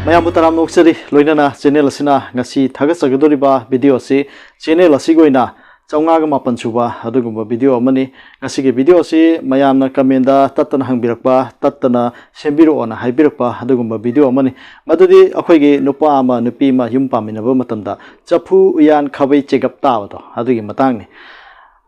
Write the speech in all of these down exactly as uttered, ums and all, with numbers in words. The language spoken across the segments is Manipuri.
ꯃꯌꯥꯝꯕꯨ ꯇꯔꯥꯝꯅ ꯑꯣꯛꯆꯔꯤ꯫ ꯂꯣꯏꯅꯅ ꯆꯦꯅꯦꯜ ꯑꯁꯤꯅ ꯉꯁꯤ ꯊꯥꯒꯠꯆꯒꯗꯧꯔꯤꯕ ꯚꯤꯗꯤꯑꯣ ꯑꯁꯤ ꯆꯦꯅꯦꯜ ꯑꯁꯤꯒꯤ ꯑꯣꯏꯅ ꯆꯥꯝꯃꯉꯥꯒ ꯃꯥꯄꯟ ꯁꯨꯕ ꯑꯗꯨꯒꯨꯝꯕ ꯚꯤꯗꯤꯑꯣ ꯑꯃꯅꯤ꯫ ꯉꯁꯤꯒꯤ ꯚꯤꯗꯤꯑꯣ ꯑꯁꯤ ꯃꯌꯥꯝꯅ ꯀꯃꯦꯟꯗ ꯇꯠꯇꯅ ꯍꯪꯕꯤꯔꯛꯄ, ꯇꯠꯇꯅ ꯁꯦꯝꯕꯤꯔꯛꯑꯣꯅ ꯍꯥꯏꯕꯤꯔꯛꯄ ꯑꯗꯨꯒꯨꯝꯕ ꯚꯤꯗꯤꯑꯣ ꯑꯃꯅꯤ꯫ ꯃꯗꯨꯗꯤ ꯑꯩꯈꯣꯏꯒꯤ ꯅꯨꯄꯥ ꯑꯃ ꯅꯨꯄꯤ ꯑꯃ ꯌꯨꯝ ꯄꯥꯟꯃꯤꯟꯅꯕ ꯃꯇꯝꯗ ꯆꯐꯨ, ꯎꯌꯥꯟ, ꯈꯥꯕꯩ ꯆꯦꯒꯞ ꯇꯥꯕꯗꯣ, ꯑꯗꯨꯒꯤ ꯃꯇꯥꯡꯅꯤ꯫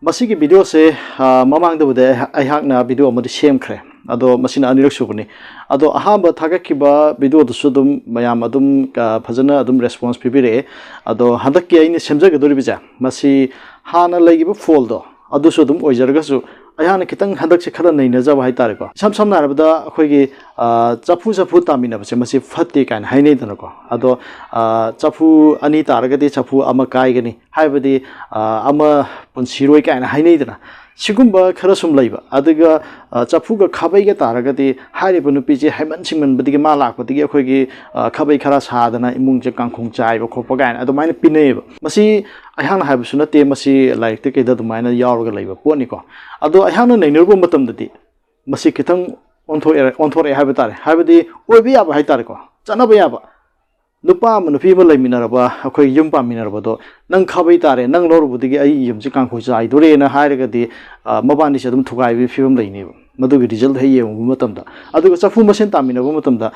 ꯃꯁꯤꯒꯤ ꯚꯤꯗꯤꯑꯣꯁꯦ, ꯑ, ꯃꯃꯥꯡꯗꯕꯨꯗꯤ ꯑꯩꯍꯥꯛꯅ ꯚꯤꯗꯤꯑꯣ ꯑꯃꯗꯤ ꯁꯦꯝꯈ꯭ꯔꯦ, ꯑꯗꯣ ꯃꯁꯤꯅ ꯑꯅꯤꯔꯛ ꯁꯨꯕꯅꯤ꯫ ꯑꯗꯣ ꯑꯍꯥꯟꯕ ꯊꯥꯒꯠꯈꯤꯕ ꯚꯤꯗꯤꯑꯣꯗꯨꯁꯨ ꯑꯗꯨꯝ ꯃꯌꯥꯝ ꯑꯗꯨꯝ, ꯑ, ꯐꯖꯅ ꯑꯗꯨꯝ ꯔꯦꯁꯄꯣꯟꯁ ꯄꯤꯕꯤꯔꯛꯑꯦ꯫ ꯑꯗꯣ ꯍꯟꯗꯛꯀꯤ ꯑꯩꯅ ꯁꯦꯝꯖꯒꯗꯧꯔꯤꯕꯁꯦ, ꯃꯁꯤ ꯍꯥꯟꯅ ꯂꯩꯈꯤꯕ ꯐꯣꯜꯗꯣ ꯑꯗꯨꯁꯨ ꯑꯗꯨꯝ ꯑꯣꯏꯖꯔꯒꯁꯨ, ꯑꯩꯍꯥꯛꯅ ꯈꯤꯇꯪ ꯍꯟꯗꯛꯁꯦ ꯈꯔ ꯅꯩꯅꯖꯕ ꯍꯥꯏꯇꯥꯔꯦꯀꯣ꯫ ꯏꯁꯝ ꯁꯝꯅ ꯍꯥꯏꯔꯕꯗ, ꯑꯩꯈꯣꯏꯒꯤ, ꯑ, ꯆꯐꯨ ꯆꯐꯨ ꯇꯥꯃꯤꯟꯅꯕꯁꯦ ꯃꯁꯤ ꯐꯠꯇꯦ ꯀꯥꯏꯅ ꯍꯥꯏꯅꯩꯗꯅꯀꯣ꯫ ꯑꯗꯣ, ꯑ, ꯆꯐꯨ ꯑꯅꯤ ꯇꯥꯔꯒꯗꯤ ꯆꯐꯨ ꯑꯃ ꯀꯥꯏꯒꯅꯤ, ꯍꯥꯏꯕꯗꯤ, ꯑ, ꯑꯃ ꯄꯨꯟꯁꯤꯔꯣꯏ ꯀꯥꯏꯅ ꯍꯥꯏꯅꯩꯗꯅ꯫ ꯁꯤꯒꯨꯝꯕ ꯈꯔ ꯁꯨꯝ ꯂꯩꯕ꯫ ꯑꯗꯨꯒ, ꯑ, ꯆꯐꯨꯒ ꯈꯥꯕꯩꯒ ꯇꯥꯔꯒꯗꯤ ꯍꯥꯏꯔꯤꯕ ꯅꯨꯄꯤꯁꯦ ꯍꯥꯏꯃꯟ ꯁꯤꯡꯃꯟꯕꯗꯒꯤ, ꯃꯥ ꯂꯥꯛꯄꯗꯒꯤ ꯑꯩꯈꯣꯏꯒꯤ, ꯑ, ꯈꯥꯕꯩ ꯈꯔ ꯁꯥꯗꯅ ꯏꯃꯨꯡꯁꯦ ꯀꯥꯡꯈꯣꯡ ꯆꯥꯏꯕ ꯈꯣꯠꯄ ꯀꯥꯏꯅ ꯑꯗꯨꯃꯥꯏꯅ ꯄꯤꯅꯩꯌꯦꯕ꯫ ꯃꯁꯤ ꯑꯩꯍꯥꯛꯅ ꯍꯥꯏꯕꯁꯨ ꯅꯠꯇꯦ, ꯃꯁꯤ ꯂꯥꯏꯔꯤꯛꯇ ꯀꯩꯗ ꯑꯗꯨꯃꯥꯏꯅ ꯌꯥꯎꯔꯒ ꯂꯩꯕ ꯄꯣꯠꯅꯤꯀꯣ꯫ ꯑꯗꯣ ꯑꯩꯍꯥꯛꯅ ꯅꯩꯅꯔꯨꯕ ꯃꯇꯝꯗꯗꯤ ꯃꯁꯤ ꯈꯤꯇꯪ ꯑꯣꯟꯊꯣꯛꯑꯦ, ꯑꯣꯟꯊꯣꯔꯛꯑꯦ ꯍꯥꯏꯕ ꯇꯥꯔꯦ꯫ ꯍꯥꯏꯕꯗꯤ ꯑꯣꯏꯕ ꯌꯥꯕ ꯍꯥꯏ ꯇꯥꯔꯦꯀꯣ, ꯆꯠꯅꯕ ꯌꯥꯕ꯫ ꯅꯨꯄꯥ ꯑꯃ ꯅꯨꯄꯤ ꯑꯃ ꯂꯩꯃꯤꯟꯅꯔꯕ, ꯑꯩꯈꯣꯏ ꯌꯨꯝ ꯄꯥꯟꯃꯤꯟꯅꯔꯕꯗꯣ, "ꯅꯪ ꯈꯥꯕꯩ ꯇꯥꯔꯦ, ꯅꯪ ꯂꯧꯔꯨꯕꯗꯒꯤ ꯑꯩ ꯌꯨꯝꯁꯦ ꯀꯥꯡꯈꯣꯏ ꯆꯥꯏꯗꯣꯔꯦꯅ" ꯍꯥꯏꯔꯒꯗꯤ, ꯑ, ꯃꯕꯥꯅꯤꯁꯦ ꯑꯗꯨꯝ ꯊꯨꯒꯥꯏꯕꯒꯤ ꯐꯤꯕꯝ ꯂꯩꯅꯦꯕ꯫ ꯃꯗꯨꯒꯤ ꯔꯤꯖꯜꯠ ꯍꯦꯛ ꯌꯦꯡꯉꯨꯕ ꯃꯇꯝꯗ, ꯑꯗꯨꯒ ꯆꯐꯨ ꯃꯁꯦꯟ ꯇꯥꯃꯤꯟꯅꯕ ꯃꯇꯝꯗ,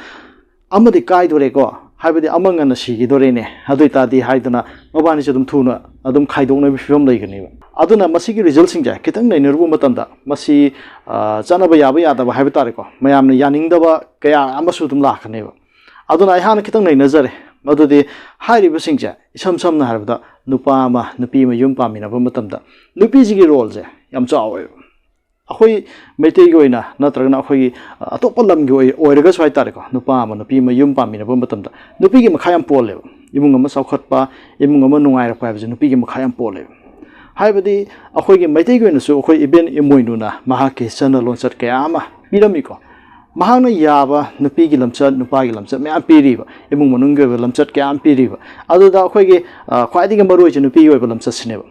"ꯑꯃꯗꯤ ꯀꯥꯏꯗꯣꯔꯦꯀꯣ, ꯍꯥꯏꯕꯗꯤ ꯑꯃ ꯉꯟꯅ ꯁꯤꯈꯤꯗꯣꯔꯦꯅꯦ, ꯑꯗꯨ ꯑꯣꯏꯇꯥꯔꯗꯤ" ꯍꯥꯏꯗꯅ ꯃꯕꯥꯅꯤꯁꯦ ꯑꯗꯨꯝ ꯊꯨꯅ ꯑꯗꯨꯝ ꯈꯥꯏꯗꯣꯛꯅꯕꯒꯤ ꯐꯤꯕꯝ ꯂꯩꯒꯅꯦꯕ꯫ ꯑꯗꯨꯅ ꯃꯁꯤꯒꯤ ꯔꯤꯖꯜꯠꯁꯤꯡꯁꯦ ꯈꯤꯇꯪ ꯅꯩꯅꯔꯨꯕ ꯃꯇꯝꯗ, ꯃꯁꯤ, ꯑ, ꯆꯠꯅꯕ ꯌꯥꯕ ꯌꯥꯗꯕ ꯍꯥꯏꯕ ꯇꯥꯔꯦꯀꯣ, ꯃꯌꯥꯝꯅ ꯌꯥꯅꯤꯡꯗꯕ ꯀꯌꯥ ꯑꯃꯁꯨ ꯑꯗꯨꯝ ꯂꯥꯛꯀꯅꯦꯕ꯫ ꯑꯗꯨꯅ ꯑꯩꯍꯥꯛꯅ ꯈꯤꯇꯪ ꯅꯩꯅꯖꯔꯦ꯫ ꯃꯗꯨꯗꯤ ꯍꯥꯏꯔꯤꯕꯁꯤꯡꯁꯦ, ꯏꯁꯝ ꯁꯝꯅ ꯍꯥꯏꯔꯕꯗ, ꯅꯨꯄꯥ ꯑꯃ ꯅꯨꯄꯤ ꯑꯃ ꯌꯨꯝ ꯄꯥꯟꯃꯤꯟꯅꯕ ꯃꯇꯝꯗ ꯅꯨꯄꯤꯁꯤꯒꯤ ꯔꯣꯜꯁꯦ ꯌꯥꯝ ꯆꯥꯎꯋꯦꯕ꯫ ꯑꯩꯈꯣꯏ ꯃꯩꯇꯩꯒꯤ ꯑꯣꯏꯅ ꯅꯠꯇ꯭ꯔꯒꯅ ꯑꯩꯈꯣꯏꯒꯤ, ꯑ, ꯑꯇꯣꯞꯄ ꯂꯝꯒꯤ ꯑꯣꯏ-, ꯑꯣꯏꯔꯒꯁꯨ ꯍꯥꯏ ꯇꯥꯔꯦꯀꯣ, ꯅꯨꯄꯥ ꯑꯃ ꯅꯨꯄꯤ ꯑꯃ ꯌꯨꯝ ꯄꯥꯟꯃꯤꯟꯅꯕ ꯃꯇꯝꯗ ꯅꯨꯄꯤꯒꯤ ꯃꯈꯥ ꯌꯥꯝ ꯄꯣꯜꯂꯦꯕ꯫ ꯏꯃꯨꯡ ꯑꯃ ꯆꯥꯎꯈꯠꯄ, ꯏꯃꯨꯡ ꯑꯃ ꯅꯨꯡꯉꯥꯏꯔꯛꯄ ꯍꯥꯏꯕꯁꯦ ꯅꯨꯄꯤꯒꯤ ꯃꯈꯥ ꯌꯥꯝ ꯄꯣꯜꯂꯦꯕ꯫ ꯍꯥꯏꯕꯗꯤ ꯑꯩꯈꯣꯏꯒꯤ ꯃꯩꯇꯩꯒꯤ ꯑꯣꯏꯅꯁꯨ ꯑꯩꯈꯣꯏ ꯏꯕꯦꯟ ꯏꯃꯣꯏꯅꯨꯅ ꯃꯍꯥꯛꯀꯤ ꯆꯠꯅ ꯂꯣꯟꯆꯠ ꯀꯌꯥ ꯑꯃ ꯄꯤꯔꯝꯃꯤꯀꯣ꯫ ꯃꯍꯥꯛꯅ ꯌꯥꯕ ꯅꯨꯄꯤꯒꯤ ꯂꯝꯆꯠ, ꯅꯨꯄꯥꯒꯤ ꯂꯝꯆꯠ ꯃꯌꯥꯝ ꯄꯤꯔꯤꯕ, ꯏꯃꯨꯡ ꯃꯅꯨꯡꯒꯤ ꯑꯣꯏꯕ ꯂꯝꯆꯠ ꯀꯌꯥ ꯑꯃ ꯄꯤꯔꯤꯕ꯫ ꯑꯗꯨꯗ ꯑꯩꯈꯣꯏꯒꯤ, ꯑ, ꯈ꯭ꯋꯥꯏꯗꯒꯤ ꯃꯔꯨ ꯑꯣꯏꯁꯦ ꯅꯨꯄꯤꯒꯤ ꯑꯣꯏꯕ ꯂꯝꯆꯠꯁꯤꯅꯦꯕ꯫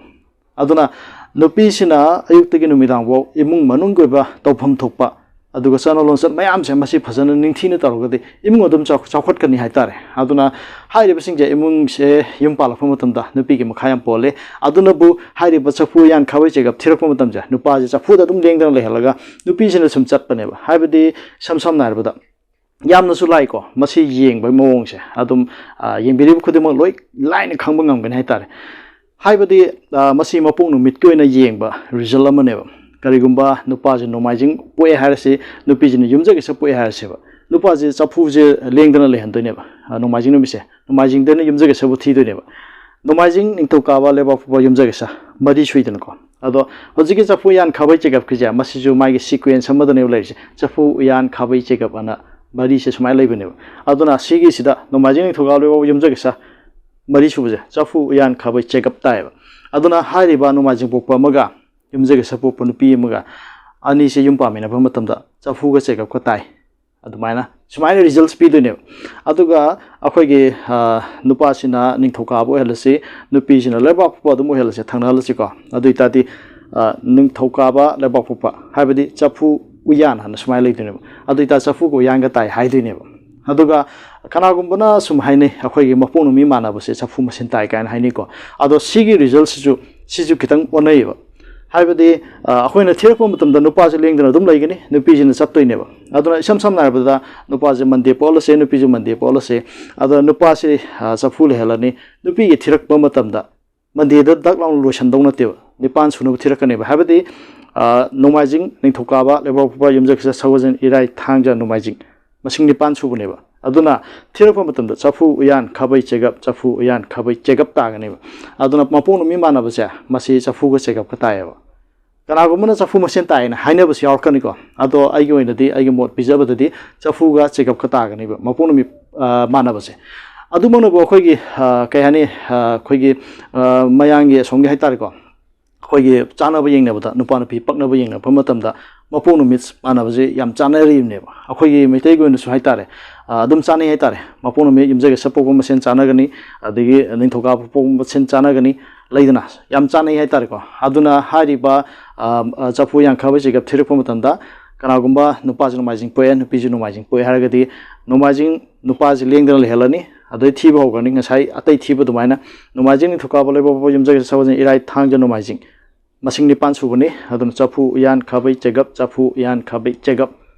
ꯑꯗꯨꯅ ꯅꯨꯄꯤꯁꯤꯅ ꯑꯌꯨꯛꯇꯒꯤ ꯅꯨꯃꯤꯗꯥꯡꯐꯥꯎ ꯏꯃꯨꯡ ꯃꯅꯨꯡꯒꯤ ꯑꯣꯏꯕ ꯇꯧꯐꯝ ꯊꯣꯛꯄ ꯑꯗꯨꯒ ꯆꯠꯅ ꯂꯣꯟꯆꯠ ꯃꯌꯥꯝꯁꯦ ꯃꯁꯤ ꯐꯖꯅ ꯅꯤꯡꯊꯤꯅ ꯇꯧꯔꯒꯗꯤ ꯏꯃꯨꯡ ꯑꯗꯨꯝ ꯆꯥꯎ-, ꯆꯥꯎꯈꯠꯀꯅꯤ ꯍꯥꯏꯇꯥꯔꯦ꯫ ꯑꯗꯨꯅ ꯍꯥꯏꯔꯤꯕꯁꯤꯡꯁꯦ ꯏꯃꯨꯡꯁꯦ ꯌꯨꯝ ꯄꯥꯜꯂꯛꯄ ꯃꯇꯝꯗ ꯅꯨꯄꯤꯒꯤ ꯃꯈꯥ ꯌꯥꯝ ꯄꯣꯜꯂꯦ꯫ ꯑꯗꯨꯅꯕꯨ ꯍꯥꯏꯔꯤꯕ ꯆꯐꯨ ꯎꯌꯥꯟ ꯈꯥꯕꯩ ꯆꯦꯒꯞ ꯊꯤꯔꯛꯄ ꯃꯇꯝꯁꯦ ꯅꯨꯄꯥꯁꯦ ꯆꯐꯨꯗ ꯑꯗꯨꯝ ꯂꯦꯡꯗꯅ ꯂꯩꯍꯜꯂꯒ ꯅꯨꯄꯤꯁꯤꯅ ꯁꯨꯝ ꯆꯠꯄꯅꯦꯕ꯫ ꯍꯥꯏꯕꯗꯤ ꯏꯁꯝ ꯁꯝꯅ ꯍꯥꯏꯔꯕꯗ ꯌꯥꯝꯅꯁꯨ ꯂꯥꯏꯀꯣ ꯃꯁꯤ ꯌꯦꯡꯕꯒꯤ ꯃꯑꯣꯡꯁꯦ꯫ ꯑꯗꯨꯝ, ꯑ, ꯌꯦꯡꯕꯤꯔꯤꯕ ꯈꯨꯗꯤꯡꯃꯛ ꯂꯣꯏ ꯂꯥꯏꯅ ꯈꯪꯕ ꯉꯝꯒꯅꯤ ꯍꯥꯏꯇꯥꯔꯦ꯫ ꯍꯥꯏꯕꯗꯤ, ꯑ, ꯃꯁꯤ ꯃꯄꯣꯛ ꯅꯨꯃꯤꯠꯀꯤ ꯑꯣꯏꯅ ꯌꯦꯡꯕ ꯔꯤꯖꯜ ꯑꯃꯅꯦꯕ꯫ ꯀꯔꯤꯒꯨꯝꯕ ꯅꯨꯄꯥꯁꯦ ꯅꯣꯡꯃꯥꯏꯖꯤꯡ ꯄꯣꯛꯑꯦ ꯍꯥꯏꯔꯁꯤ, ꯅꯨꯄꯤꯁꯤꯅ ꯌꯨꯝꯖꯀꯩꯁ ꯄꯣꯛꯑꯦ ꯍꯥꯏꯔꯁꯦꯕ, ꯅꯨꯄꯥꯁꯦ ꯆꯐꯨꯁꯦ ꯂꯦꯡꯗꯅ ꯂꯩꯍꯟꯗꯣꯏꯅꯦꯕ, ꯑ, ꯅꯣꯡꯃꯥꯏꯖꯤꯡ ꯅꯨꯃꯤꯠꯁꯦ꯫ ꯅꯣꯡꯃꯥꯏꯖꯤꯡꯗꯅ ꯌꯨꯝꯖꯀꯩꯁꯕꯨ ꯊꯤꯗꯣꯏꯅꯦꯕ꯫ ꯅꯣꯡꯃꯥꯏꯖꯤꯡ, ꯅꯤꯡꯊꯧꯀꯥꯕ, ꯂꯩꯕꯥꯛꯄꯣꯛꯄ, ꯌꯨꯝꯖꯀꯩꯁ ꯃꯔꯤ ꯁꯨꯏꯗꯅꯀꯣ꯫ ꯑꯗꯣ ꯍꯧꯖꯤꯛꯀꯤ ꯆꯐꯨ ꯎꯌꯥꯟ ꯈꯥꯕꯩ ꯆꯦꯒꯞꯀꯤꯁꯦ ꯃꯁꯤꯁꯨ ꯃꯥꯒꯤ ꯁꯤꯀ꯭ꯋꯦꯟꯁ ꯑꯃꯗꯅꯦꯕ ꯂꯩꯔꯤꯁꯦ꯫ ꯆꯐꯨ ꯎꯌꯥꯟ ꯈꯥꯕꯩ ꯆꯦꯒꯞ ꯑꯅ ꯃꯔꯤꯁꯦ ꯁꯨꯃꯥꯏꯅ ꯂꯩꯕꯅꯦꯕ꯫ ꯑꯗꯨꯅ ꯁꯤꯒꯤꯁꯤꯗ ꯅꯣꯡꯃꯥꯏꯖꯤꯡ, ꯅꯤꯡꯊꯧꯀꯥꯕ, ꯂꯩꯕꯥꯛꯄꯣꯛꯄ, ꯌꯨꯝꯖꯀꯩꯁ ꯃꯔꯤ ꯁꯨꯕꯁꯦ ꯆꯐꯨ ꯎꯌꯥꯟ ꯈꯥꯕꯩ ꯆꯦꯒꯞ ꯇꯥꯏꯌꯦꯕ꯫ ꯑꯗꯨꯅ ꯍꯥꯏꯔꯤꯕ ꯅꯣꯡꯃꯥꯏꯖꯤꯡ ꯄꯣꯛꯄ ꯑꯃꯒ ꯌꯨꯝꯖꯀꯩꯁ ꯄꯣꯛꯄ ꯅꯨꯄꯤ ꯑꯃꯒ ꯑꯅꯤꯁꯦ ꯌꯨꯝ ꯄꯥꯟꯃꯤꯟꯅꯕ ꯃꯇꯝꯗ ꯆꯐꯨꯒ ꯆꯦꯒꯞꯀ ꯇꯥꯏ꯫ ꯑꯗꯨꯃꯥꯏꯅ, ꯁꯨꯃꯥꯏꯅ ꯔꯤꯖꯜꯁ ꯄꯤꯗꯣꯏꯅꯦꯕ꯫ ꯑꯗꯨꯒ ꯑꯩꯈꯣꯏꯒꯤ, ꯑ, ꯅꯨꯄꯥꯁꯤꯅ ꯅꯤꯡꯊꯧꯀꯥꯕ ꯑꯣꯏꯍꯜꯂꯁꯤ, ꯅꯨꯄꯤꯁꯤꯅ ꯂꯩꯕꯥꯛꯄꯣꯛꯄ ꯑꯗꯨꯝ ꯑꯣꯏꯍꯜꯂꯁꯤ, ꯊꯪꯅꯍꯜꯂꯁꯤꯀꯣ꯫ ꯑꯗꯨ ꯑꯣꯏꯇꯥꯔꯗꯤ, ꯑ, ꯅꯤꯡꯊꯧꯀꯥꯕ, ꯂꯩꯕꯥꯛꯄꯣꯛꯄ ꯍꯥꯏꯕꯗꯤ ꯆꯐꯨ ꯎꯌꯥꯟ ꯍꯥꯏꯅ ꯁꯨꯃꯥꯏꯅ ꯂꯩꯗꯣꯏꯅꯦꯕ꯫ ꯑꯗꯨ ꯑꯣꯏꯇꯥꯔꯗꯤ ꯆꯐꯨꯒ ꯎꯌꯥꯟꯒ ꯇꯥꯏ ꯍꯥꯏꯗꯣꯏꯅꯦꯕ꯫ ꯑꯗꯨꯒ ꯀꯅꯥꯒꯨꯝꯕꯅ ꯁꯨꯝ ꯍꯥꯏꯅꯩ, ꯑꯩꯈꯣꯏꯒꯤ ꯃꯄꯣꯛ ꯅꯨꯃꯤꯠ ꯃꯥꯟꯅꯕꯁꯦ ꯆꯐꯨ ꯃꯁꯦꯟ ꯇꯥꯏ ꯀꯥꯏꯅ ꯍꯥꯏꯅꯩꯀꯣ꯫ ꯑꯗꯣ ꯁꯤꯒꯤ ꯔꯤꯖꯜꯁꯤꯁꯨ, ꯁꯤꯁꯨ ꯈꯤꯇꯪ ꯑꯣꯟꯅꯩꯌꯦꯕ꯫ ꯍꯥꯏꯕꯗꯤ, ꯑ, ꯑꯩꯈꯣꯏꯅ ꯊꯤꯔꯛꯄ ꯃꯇꯝꯗ ꯅꯨꯄꯥꯁꯦ ꯂꯦꯡꯗꯅ ꯑꯗꯨꯝ ꯂꯩꯒꯅꯤ, ꯅꯨꯄꯤꯁꯤꯅ ꯆꯠꯇꯣꯏꯅꯦꯕ꯫ ꯑꯗꯨꯅ ꯏꯁꯝ ꯁꯝꯅ ꯍꯥꯏꯔꯕꯗ ꯅꯨꯄꯥꯁꯦ ꯃꯟꯗꯦ ꯄꯣꯛꯍꯜꯂꯁꯦ, ꯅꯨꯄꯤꯁꯨ ꯃꯟꯗꯦ ꯄꯣꯛꯍꯜꯂꯁꯦ꯫ ꯑꯗꯣ ꯅꯨꯄꯥꯁꯦ, ꯑ, ꯆꯐꯨ ꯂꯩꯍꯜꯂꯅꯤ, ꯅꯨꯄꯤꯒꯤ ꯊꯤꯔꯛꯄ ꯃꯇꯝꯗ ꯃꯟꯗꯦꯗ ꯗꯛ ꯂꯥꯎꯅ ꯂꯣꯏꯁꯟꯗꯧ ꯅꯠꯇꯦꯕ, ꯅꯤꯄꯥꯟ ꯁꯨꯅꯕ ꯊꯤꯔꯛꯀꯅꯦꯕ꯫ ꯍꯥꯏꯕꯗꯤ, ꯑ, ꯅꯣꯡꯃꯥꯏꯖꯤꯡ, ꯅꯤꯡꯊꯧꯀꯥꯕ, ꯂꯩꯕꯥꯛꯄꯣꯛꯄ, ꯌꯨꯝꯖꯀꯩꯁ, ꯁꯒꯣꯜꯁꯦꯟ, ꯏꯔꯥꯏ, ꯊꯥꯡꯖ, ꯅꯣꯡꯃꯥꯏꯖꯤꯡ, ꯃꯁꯤꯡ ꯅꯤꯄꯥꯟ ꯁꯨꯕꯅꯦꯕ꯫ ꯑꯗꯨꯅ ꯊꯤꯔꯛꯄ ꯃꯇꯝꯗ ꯆꯐꯨ ꯎꯌꯥꯟ ꯈꯥꯕꯩ ꯆꯦꯒꯞ, ꯆꯐꯨ ꯎꯌꯥꯟ ꯈꯥꯕꯩ ꯆꯦꯒꯞ ꯇꯥꯒꯅꯦꯕ꯫ ꯑꯗꯨꯅ ꯃꯄꯣꯛ ꯅꯨꯃꯤꯠ ꯃꯥꯟꯅꯕꯁꯦ ꯃꯁꯤ ꯆꯐꯨꯒ ꯆꯦꯒꯞꯀ ꯇꯥꯏꯌꯦꯕ꯫ ꯀꯅꯥꯒꯨꯝꯕꯅ ꯆꯐꯨ ꯃꯁꯦꯟ ꯇꯥꯏꯌꯦꯅ ꯍꯥꯏꯅꯕꯁꯨ ꯌꯥꯎꯔꯛꯀꯅꯤꯀꯣ꯫ ꯑꯗꯣ ꯑꯩꯒꯤ ꯑꯣꯏꯅꯗꯤ, ꯑꯩꯒꯤ ꯃꯣꯠ ꯄꯤꯖꯕꯗꯗꯤ ꯆꯐꯨꯒ ꯆꯦꯒꯞꯀ ꯇꯥꯒꯅꯦꯕ ꯃꯄꯣꯛ ꯅꯨꯃꯤꯠ, ꯑ, ꯃꯥꯟꯅꯕꯁꯦ꯫ ꯑꯗꯨꯃꯛꯅꯕꯨ ꯑꯩꯈꯣꯏꯒꯤ, ꯑ, ꯀꯩ ꯍꯥꯏꯅꯤ, ꯑ, ꯑꯩꯈꯣꯏꯒꯤ, ꯑ, ꯃꯌꯥꯡꯒꯤ ꯑꯁꯣꯝꯒꯤ ꯍꯥꯏꯇꯥꯔꯦꯀꯣ, ꯑꯩꯈꯣꯏꯒꯤ ꯆꯥꯅꯕ ꯌꯦꯡꯅꯕꯗ, ꯅꯨꯄꯥ ꯅꯨꯄꯤ ꯄꯛꯅꯕ ꯌꯦꯡꯅꯕ ꯃꯇꯝꯗ ꯃꯄꯣꯛ ꯅꯨꯃꯤꯠ ꯃꯥꯟꯅꯕꯁꯦ ꯌꯥꯝ ꯆꯥꯅꯔꯤꯕꯅꯦꯕ꯫ ꯑꯩꯈꯣꯏꯒꯤ ꯃꯩꯇꯩꯒꯤ ꯑꯣꯏꯅꯁꯨ ꯍꯥꯏꯇꯥꯔꯦ, ꯑ, ꯑꯗꯨꯝ ꯆꯥꯅꯩ ꯍꯥꯏꯇꯥꯔꯦ꯫ ꯃꯄꯣꯛ ꯅꯨꯃꯤꯠ ꯌꯨꯝꯖꯀꯩꯁ ꯄꯣꯛꯄ ꯃꯁꯦꯟ ꯆꯥꯅꯒꯅꯤ, ꯑꯗꯒꯤ ꯅꯤꯡꯊꯧꯀꯥꯕ ꯄꯣꯛꯄ ꯃꯁꯦꯟ ꯆꯥꯅꯒꯅꯤ, ꯂꯩꯗꯅ, ꯌꯥꯝ ꯆꯥꯅꯩ ꯍꯥꯏꯇꯥꯔꯦꯀꯣ꯫ ꯑꯗꯨꯅ ꯍꯥꯏꯔꯤꯕ, ꯑ, ꯑ, ꯆꯐꯨ ꯎꯌꯥꯟ ꯈꯥꯕꯩ ꯆꯦꯒꯞ ꯊꯤꯔꯛꯄ ꯃꯇꯝꯗ ꯀꯅꯥꯒꯨꯝꯕ ꯅꯨꯄꯥꯁꯨ ꯅꯣꯡꯃꯥꯏꯖꯤꯡ ꯄꯣꯛꯑꯦ, ꯅꯨꯄꯤꯁꯨ ꯅꯣꯡꯃꯥꯏꯖꯤꯡ ꯄꯣꯛꯑꯦ ꯍꯥꯏꯔꯒꯗꯤ, ꯅꯣꯡꯃꯥꯏꯖꯤꯡ ꯅꯨꯄꯥꯁꯤ ꯂꯦꯡꯗꯅ ꯂꯩꯍꯜꯂꯅꯤ꯫ ꯑꯗꯩ ꯊꯤꯕ ꯍꯧꯈ꯭ꯔꯅꯤ꯫ ꯉꯁꯥꯏ ꯑꯇꯩ ꯊꯤꯕ ꯑꯗꯨꯃꯥꯏꯅ ꯅꯣꯡꯃꯥꯏꯖꯤꯡ, ꯅꯤꯡꯊꯧꯀꯥꯕ, ꯂꯩꯕꯥꯛꯄꯣꯛꯄ, ꯌꯨꯝꯖꯀꯩꯁ, ꯁꯒꯣꯜꯁꯦꯜ, ꯏꯔꯥꯏ, ꯊꯥꯡꯖ, ꯅꯣꯡꯃꯥꯏꯖꯤꯡ, ꯃꯁꯤꯡ ꯅꯤꯄꯥꯟ ꯁꯨꯕꯅꯤ꯫ ꯑꯗꯨꯅ ꯆꯐꯨ, ꯎꯌꯥꯟ, ꯈꯥꯕꯩ, ꯆꯦꯒꯞ, ꯆꯐꯨ, ꯎꯌꯥꯟ, ꯈꯥꯕꯩ, ꯆꯦꯒꯞ꯫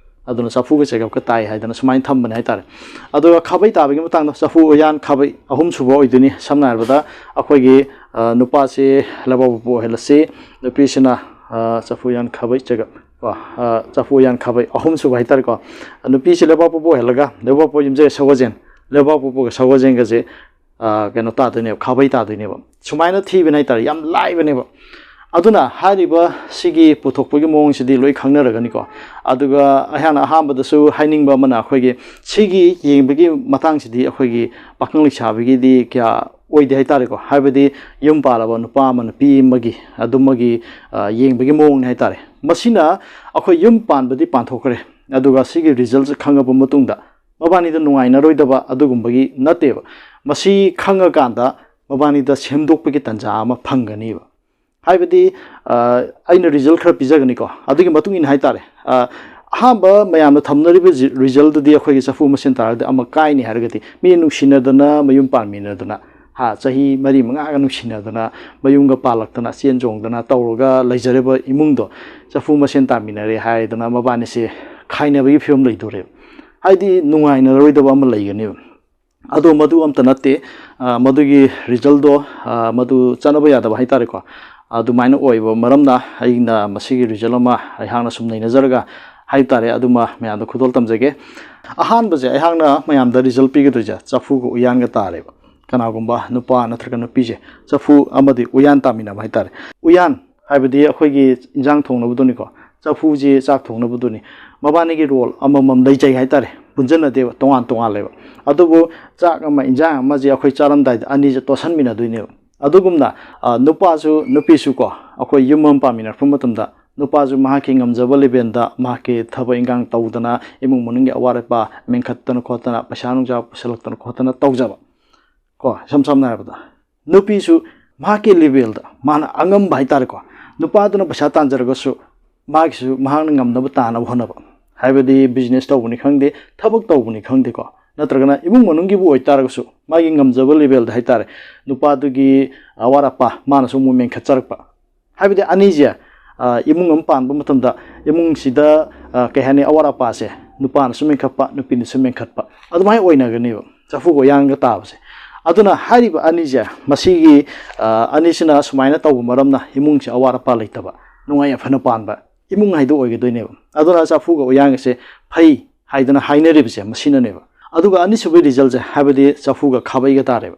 ꯑꯗꯨꯅ ꯆꯐꯨꯒ ꯆꯦꯒꯞꯀ ꯇꯥꯏ ꯍꯥꯏꯗꯅ ꯁꯨꯃꯥꯏꯅ ꯊꯝꯕꯅꯦ ꯍꯥꯏꯇꯥꯔꯦ꯫ ꯑꯗꯨꯒ ꯈꯥꯕꯩ ꯇꯥꯕꯒꯤ ꯃꯇꯥꯡꯗ, ꯆꯐꯨ, ꯎꯌꯥꯟ, ꯈꯥꯕꯩ ꯑꯍꯨꯝ ꯁꯨꯕ ꯑꯣꯏꯗꯣꯏꯅꯤ꯫ ꯁꯝꯅ ꯍꯥꯏꯔꯕꯗ, ꯑꯩꯈꯣꯏꯒꯤ, ꯑ, ꯅꯨꯄꯥꯁꯤ ꯂꯩꯕꯥꯛꯄꯣꯛꯄ ꯑꯣꯏꯍꯜꯂꯁꯤ, ꯅꯨꯄꯤꯁꯤꯅ, ꯑ, ꯆꯐꯨ, ꯎꯌꯥꯟ, ꯈꯥꯕꯩ, ꯆꯦꯒꯞ ꯀꯣ, ꯑ, ꯆꯐꯨ, ꯎꯌꯥꯟ, ꯈꯥꯕꯩ ꯑꯍꯨꯝ ꯁꯨꯕ ꯍꯥꯏꯇꯥꯔꯦꯀꯣ꯫ ꯅꯨꯄꯤꯁꯤ ꯂꯩꯕꯥꯛꯄꯣꯛꯄ ꯑꯣꯏꯍꯜꯂꯒ, ꯂꯩꯕꯥꯛꯄꯣꯛꯄ, ꯌꯨꯝꯖꯀꯩꯁ, ꯁꯒꯣꯜꯁꯦꯜ, ꯂꯩꯕꯥꯛꯄꯣꯛꯄꯒ ꯁꯒꯣꯜꯁꯦꯜꯒꯁꯦ, ꯑ, ꯀꯩꯅꯣ ꯇꯥꯗꯣꯏꯅꯦꯕ, ꯈꯥꯕꯩ ꯇꯥꯗꯣꯏꯅꯦꯕ꯫ ꯁꯨꯃꯥꯏꯅ ꯊꯤꯕꯅꯦ ꯍꯥꯏꯇꯥꯔꯦ, ꯌꯥꯝ ꯂꯥꯏꯕꯅꯦꯕ꯫ ꯑꯗꯨꯅ ꯍꯥꯏꯔꯤꯕ ꯁꯤꯒꯤ ꯄꯨꯊꯣꯛꯄꯒꯤ ꯃꯑꯣꯡꯁꯤꯗꯤ ꯂꯣꯏ ꯈꯪꯅꯔꯒꯅꯤꯀꯣ꯫ ꯑꯗꯨꯒ ꯑꯩꯍꯥꯛꯅ ꯑꯍꯥꯟꯕꯗꯁꯨ ꯍꯥꯏꯅꯤꯡꯕ ꯑꯃꯅ, ꯑꯩꯈꯣꯏꯒꯤ ꯁꯤꯒꯤ ꯌꯦꯡꯕꯒꯤ ꯃꯇꯥꯡꯁꯤꯗꯤ ꯑꯩꯈꯣꯏꯒꯤ ꯄꯥꯈꯪ ꯂꯩꯁꯥꯕꯤꯒꯤꯗꯤ ꯀꯌꯥ ꯑꯣꯏꯗꯦ ꯍꯥꯏꯇꯥꯔꯦꯀꯣ꯫ ꯍꯥꯏꯕꯗꯤ ꯌꯨꯝ ꯄꯥꯜꯂꯕ ꯅꯨꯄꯥ ꯑꯃ ꯅꯨꯄꯤ ꯑꯃꯒꯤ ꯑꯗꯨꯃꯒꯤ, ꯑ, ꯌꯦꯡꯕꯒꯤ ꯃꯑꯣꯡꯅꯤ ꯍꯥꯏꯇꯥꯔꯦ꯫ ꯃꯁꯤꯅ ꯑꯩꯈꯣꯏ ꯌꯨꯝ ꯄꯥꯟꯕꯗꯤ ꯄꯥꯟꯊꯣꯛꯈ꯭ꯔꯦ, ꯑꯗꯨꯒ ꯁꯤꯒꯤ ꯔꯤꯖꯜꯁꯦ ꯈꯪꯉꯕ ꯃꯇꯨꯡꯗ ꯃꯕꯥꯅꯤꯗ ꯅꯨꯡꯉꯥꯏꯅꯔꯣꯏꯗꯕ ꯑꯗꯨꯒꯨꯝꯕꯒꯤ ꯅꯠꯇꯦꯕ꯫ ꯃꯁꯤ ꯈꯪꯉꯀꯥꯟꯗ ꯃꯕꯥꯅꯤꯗ ꯁꯦꯝꯗꯣꯛꯄꯒꯤ ꯇꯥꯟꯖꯥ ꯑꯃ ꯐꯪꯒꯅꯤꯕ꯫ ꯍꯥꯏꯕꯗꯤ, ꯑ, ꯑꯩꯅ ꯔꯤꯖꯜ ꯈꯔ ꯄꯤꯖꯒꯅꯤꯀꯣ, ꯑꯗꯨꯒꯤ ꯃꯇꯨꯡ ꯏꯟꯅ ꯍꯥꯏꯇꯥꯔꯦ꯫ ꯑ, ꯑꯍꯥꯟꯕ ꯃꯌꯥꯝꯅ ꯊꯝꯅꯔꯤꯕ ꯖꯤ-, ꯔꯤꯖꯜꯗꯨꯗꯤ ꯑꯩꯈꯣꯏꯒꯤ ꯆꯐꯨ ꯃꯁꯦꯟ ꯇꯥꯔꯒꯗꯤ ꯑꯃ ꯀꯥꯏꯅꯤ ꯍꯥꯏꯔꯒꯗꯤ, ꯃꯤ ꯅꯨꯡꯁꯤꯅꯗꯅ ꯃꯌꯨꯝ ꯄꯥꯟꯃꯤꯟꯅꯗꯅ, ꯍꯥ, ꯆꯍꯤ ꯃꯔꯤ ꯃꯉꯥꯒ ꯅꯨꯡꯁꯤꯅꯗꯅ ꯃꯌꯨꯝꯒ ꯄꯥꯜꯂꯛꯇꯅ ꯆꯦꯟ ꯆꯣꯡꯗꯅ ꯇꯧꯔꯒ ꯂꯩꯖꯔꯤꯕ ꯏꯃꯨꯡꯗꯣ ꯆꯐꯨ ꯃꯁꯦꯟ ꯇꯥꯃꯤꯟꯅꯔꯦ ꯍꯥꯏꯗꯅ ꯃꯕꯥꯅꯤꯁꯦ ꯈꯥꯏꯅꯕꯒꯤ ꯐꯤꯕꯝ ꯂꯩꯗꯣꯔꯦꯕ꯫ ꯍꯥꯏꯗꯤ ꯅꯨꯡꯉꯥꯏꯅꯔꯣꯏꯗꯕ ꯑꯃ ꯂꯩꯒꯅꯦꯕ꯫ ꯑꯗꯣ ꯃꯗꯨ ꯑꯝꯇ ꯅꯠꯇꯦ꯫ ꯑ, ꯃꯗꯨꯒꯤ ꯔꯤꯖꯜꯗꯣ, ꯑ, ꯃꯗꯨ ꯆꯠꯅꯕ ꯌꯥꯗꯕ ꯍꯥꯏꯇꯥꯔꯦꯀꯣ꯫ ꯑꯗꯨꯃꯥꯏꯅ ꯑꯣꯏꯕ ꯃꯔꯝꯅ ꯑꯩꯅ ꯃꯁꯤꯒꯤ ꯔꯤꯖꯜ ꯑꯃ ꯑꯩꯍꯥꯛꯅ ꯁꯨꯝ ꯅꯩꯅꯖꯔꯒ ꯍꯥꯏꯕ ꯇꯥꯔꯦ, ꯑꯗꯨꯃ ꯃꯌꯥꯝꯗ ꯈꯨꯗꯣꯜ ꯇꯝꯖꯒꯦ꯫ ꯑꯍꯥꯟꯕꯁꯦ ꯑꯩꯍꯥꯛꯅ ꯃꯌꯥꯝꯗ ꯔꯤꯖꯜ ꯄꯤꯒꯗꯣꯏꯁꯦ ꯆꯐꯨꯒ ꯎꯌꯥꯟꯒ ꯇꯥꯔꯦꯕ꯫ ꯀꯅꯥꯒꯨꯝꯕ ꯅꯨꯄꯥ ꯅꯠꯇ꯭ꯔꯒ ꯅꯨꯄꯤꯁꯦ ꯆꯐꯨ ꯑꯃꯗꯤ ꯎꯌꯥꯟ ꯇꯥꯃꯤꯟꯅꯕ ꯍꯥꯏꯇꯥꯔꯦ꯫ ꯎꯌꯥꯟ ꯍꯥꯏꯕꯗꯤ ꯑꯩꯈꯣꯏꯒꯤ ꯏꯟꯖꯥꯡ ꯊꯣꯡꯅꯕꯗꯨꯅꯤꯀꯣ꯫ ꯆꯐꯨꯁꯤ ꯆꯥꯛ ꯊꯣꯡꯅꯕꯗꯨꯅꯤ꯫ ꯃꯕꯥꯅꯤꯒꯤ ꯔꯣꯜ ꯑꯃꯃꯝ ꯂꯩꯖꯩ ꯍꯥꯏꯇꯥꯔꯦ, ꯄꯨꯟꯖꯟꯅꯗꯦꯕ, ꯇꯣꯉꯥꯟ ꯇꯣꯉꯥꯜꯂꯦꯕ꯫ ꯑꯗꯨꯕꯨ ꯆꯥꯛ ꯑꯃ ꯏꯟꯖꯥꯡ ꯑꯃꯁꯦ ꯑꯩꯈꯣꯏ ꯆꯥꯔꯝꯗꯥꯏꯗ ꯑꯅꯤꯁꯦ ꯇꯣꯠꯁꯟꯃꯤꯟꯅꯗꯣꯏꯅꯦꯕ꯫ ꯑꯗꯨꯒꯨꯝꯅ, ꯑ, ꯅꯨꯄꯥꯁꯨ ꯅꯨꯄꯤꯁꯨ ꯀꯣ, ꯑꯩꯈꯣꯏ ꯌꯨꯝ ꯑꯃ ꯄꯥꯟꯃꯤꯟꯅꯔꯛꯄ ꯃꯇꯝꯗ ꯅꯨꯄꯥꯁꯨ ꯃꯍꯥꯛꯀꯤ ꯉꯝꯖꯕ ꯂꯦꯕꯦꯜꯗ ꯃꯍꯥꯛꯀꯤ ꯊꯕꯛ ꯏꯟꯈꯥꯡ ꯇꯧꯗꯅ, ꯏꯃꯨꯡ ꯃꯅꯨꯡꯒꯤ ꯑꯋꯥꯠ ꯑꯄꯥ ꯃꯦꯟꯈꯠꯇꯅ ꯈꯣꯠꯇꯅ, ꯄꯩꯁꯥ ꯅꯨꯡꯁꯥ ꯄꯨꯁꯜꯂꯛꯇꯅ ꯈꯣꯠꯇꯅ ꯇꯧꯖꯕ ꯀꯣ, ꯏꯁꯝ ꯁꯝꯅ ꯍꯥꯏꯔꯕꯗ ꯅꯨꯄꯤꯁꯨ ꯃꯍꯥꯛꯀꯤ ꯂꯦꯕꯦꯜꯗ ꯃꯥꯅ ꯑꯉꯝꯕ ꯍꯥꯏꯇꯥꯔꯦꯀꯣ, ꯅꯨꯄꯥꯗꯨꯅ ꯄꯩꯁꯥ ꯇꯥꯟꯖꯔꯒꯁꯨ ꯃꯥꯒꯤꯁꯨ ꯃꯍꯥꯛꯅ ꯉꯝꯅꯕ ꯇꯥꯅꯕ ꯍꯣꯠꯅꯕ, ꯍꯥꯏꯕꯗꯤ business ꯇꯧꯕꯅꯤ ꯈꯪꯗꯦ, ꯊꯕꯛ ꯇꯧꯕꯅꯤ ꯈꯪꯗꯦꯀꯣ, ꯅꯠꯇ꯭ꯔꯒꯅ ꯏꯃꯨꯡ ꯃꯅꯨꯡꯒꯤꯕꯨ ꯑꯣꯏꯇꯥꯔꯒꯁꯨ ꯃꯥꯒꯤ ꯉꯝꯖꯕ level ꯗ ꯍꯥꯏꯇꯥꯔꯦ, ꯅꯨꯄꯥꯗꯨꯒꯤ ꯑꯋꯥꯠ ꯑꯄꯥ ꯃꯥꯅꯁꯨ ꯑꯃꯨꯛ ꯃꯦꯟꯈꯠꯆꯔꯛꯄ꯫ ꯍꯥꯏꯕꯗꯤ ꯑꯅꯤꯁꯦ, ꯑ, ꯏꯃꯨꯡ ꯑꯃ ꯄꯥꯟꯕ ꯃꯇꯝꯗ ꯏꯃꯨꯡꯁꯤꯗ, ꯑ, ꯀꯩ ꯍꯥꯏꯅꯤ, ꯑꯋꯥꯠ ꯑꯄꯥꯁꯦ ꯅꯨꯄꯥꯅꯁꯨ ꯃꯦꯟꯈꯠꯄ, ꯅꯨꯄꯤꯅꯁꯨ ꯃꯦꯟꯈꯠꯄ, ꯑꯗꯨꯃꯥꯏꯅ ꯑꯣꯏꯅꯒꯅꯦꯕ ꯆꯐꯨꯒ ꯎꯌꯥꯟꯒ ꯇꯥꯕꯁꯦ꯫ ꯑꯗꯨꯅ ꯍꯥꯏꯔꯤꯕ ꯑꯅꯤꯁꯦ, ꯃꯁꯤꯒꯤ, ꯑ, ꯑꯅꯤꯁꯤꯅ ꯁꯨꯃꯥꯏꯅ ꯇꯧꯕ ꯃꯔꯝꯅ ꯏꯃꯨꯡꯁꯦ ꯑꯋꯥꯠ ꯑꯄꯥ ꯂꯩꯇꯕ, ꯅꯨꯡꯉꯥꯏ ꯌꯥꯏꯐꯅ ꯄꯥꯟꯕ ꯏꯃꯨꯡ ꯍꯥꯏꯗꯣ ꯑꯣꯏꯒꯗꯣꯏꯅꯦꯕ꯫ ꯑꯗꯨꯅ ꯆꯐꯨꯒ ꯎꯌꯥꯟꯒꯁꯦ ꯐꯩ ꯍꯥꯏꯗꯅ ꯍꯥꯏꯅꯔꯤꯕꯁꯦ ꯃꯁꯤꯅꯅꯦꯕ꯫ ꯑꯗꯨꯒ ꯑꯅꯤꯁꯨꯕꯒꯤ result ꯁꯦ, ꯍꯥꯏꯕꯗꯤ ꯆꯐꯨꯒ ꯈꯥꯕꯩꯒ ꯇꯥꯔꯦꯕ꯫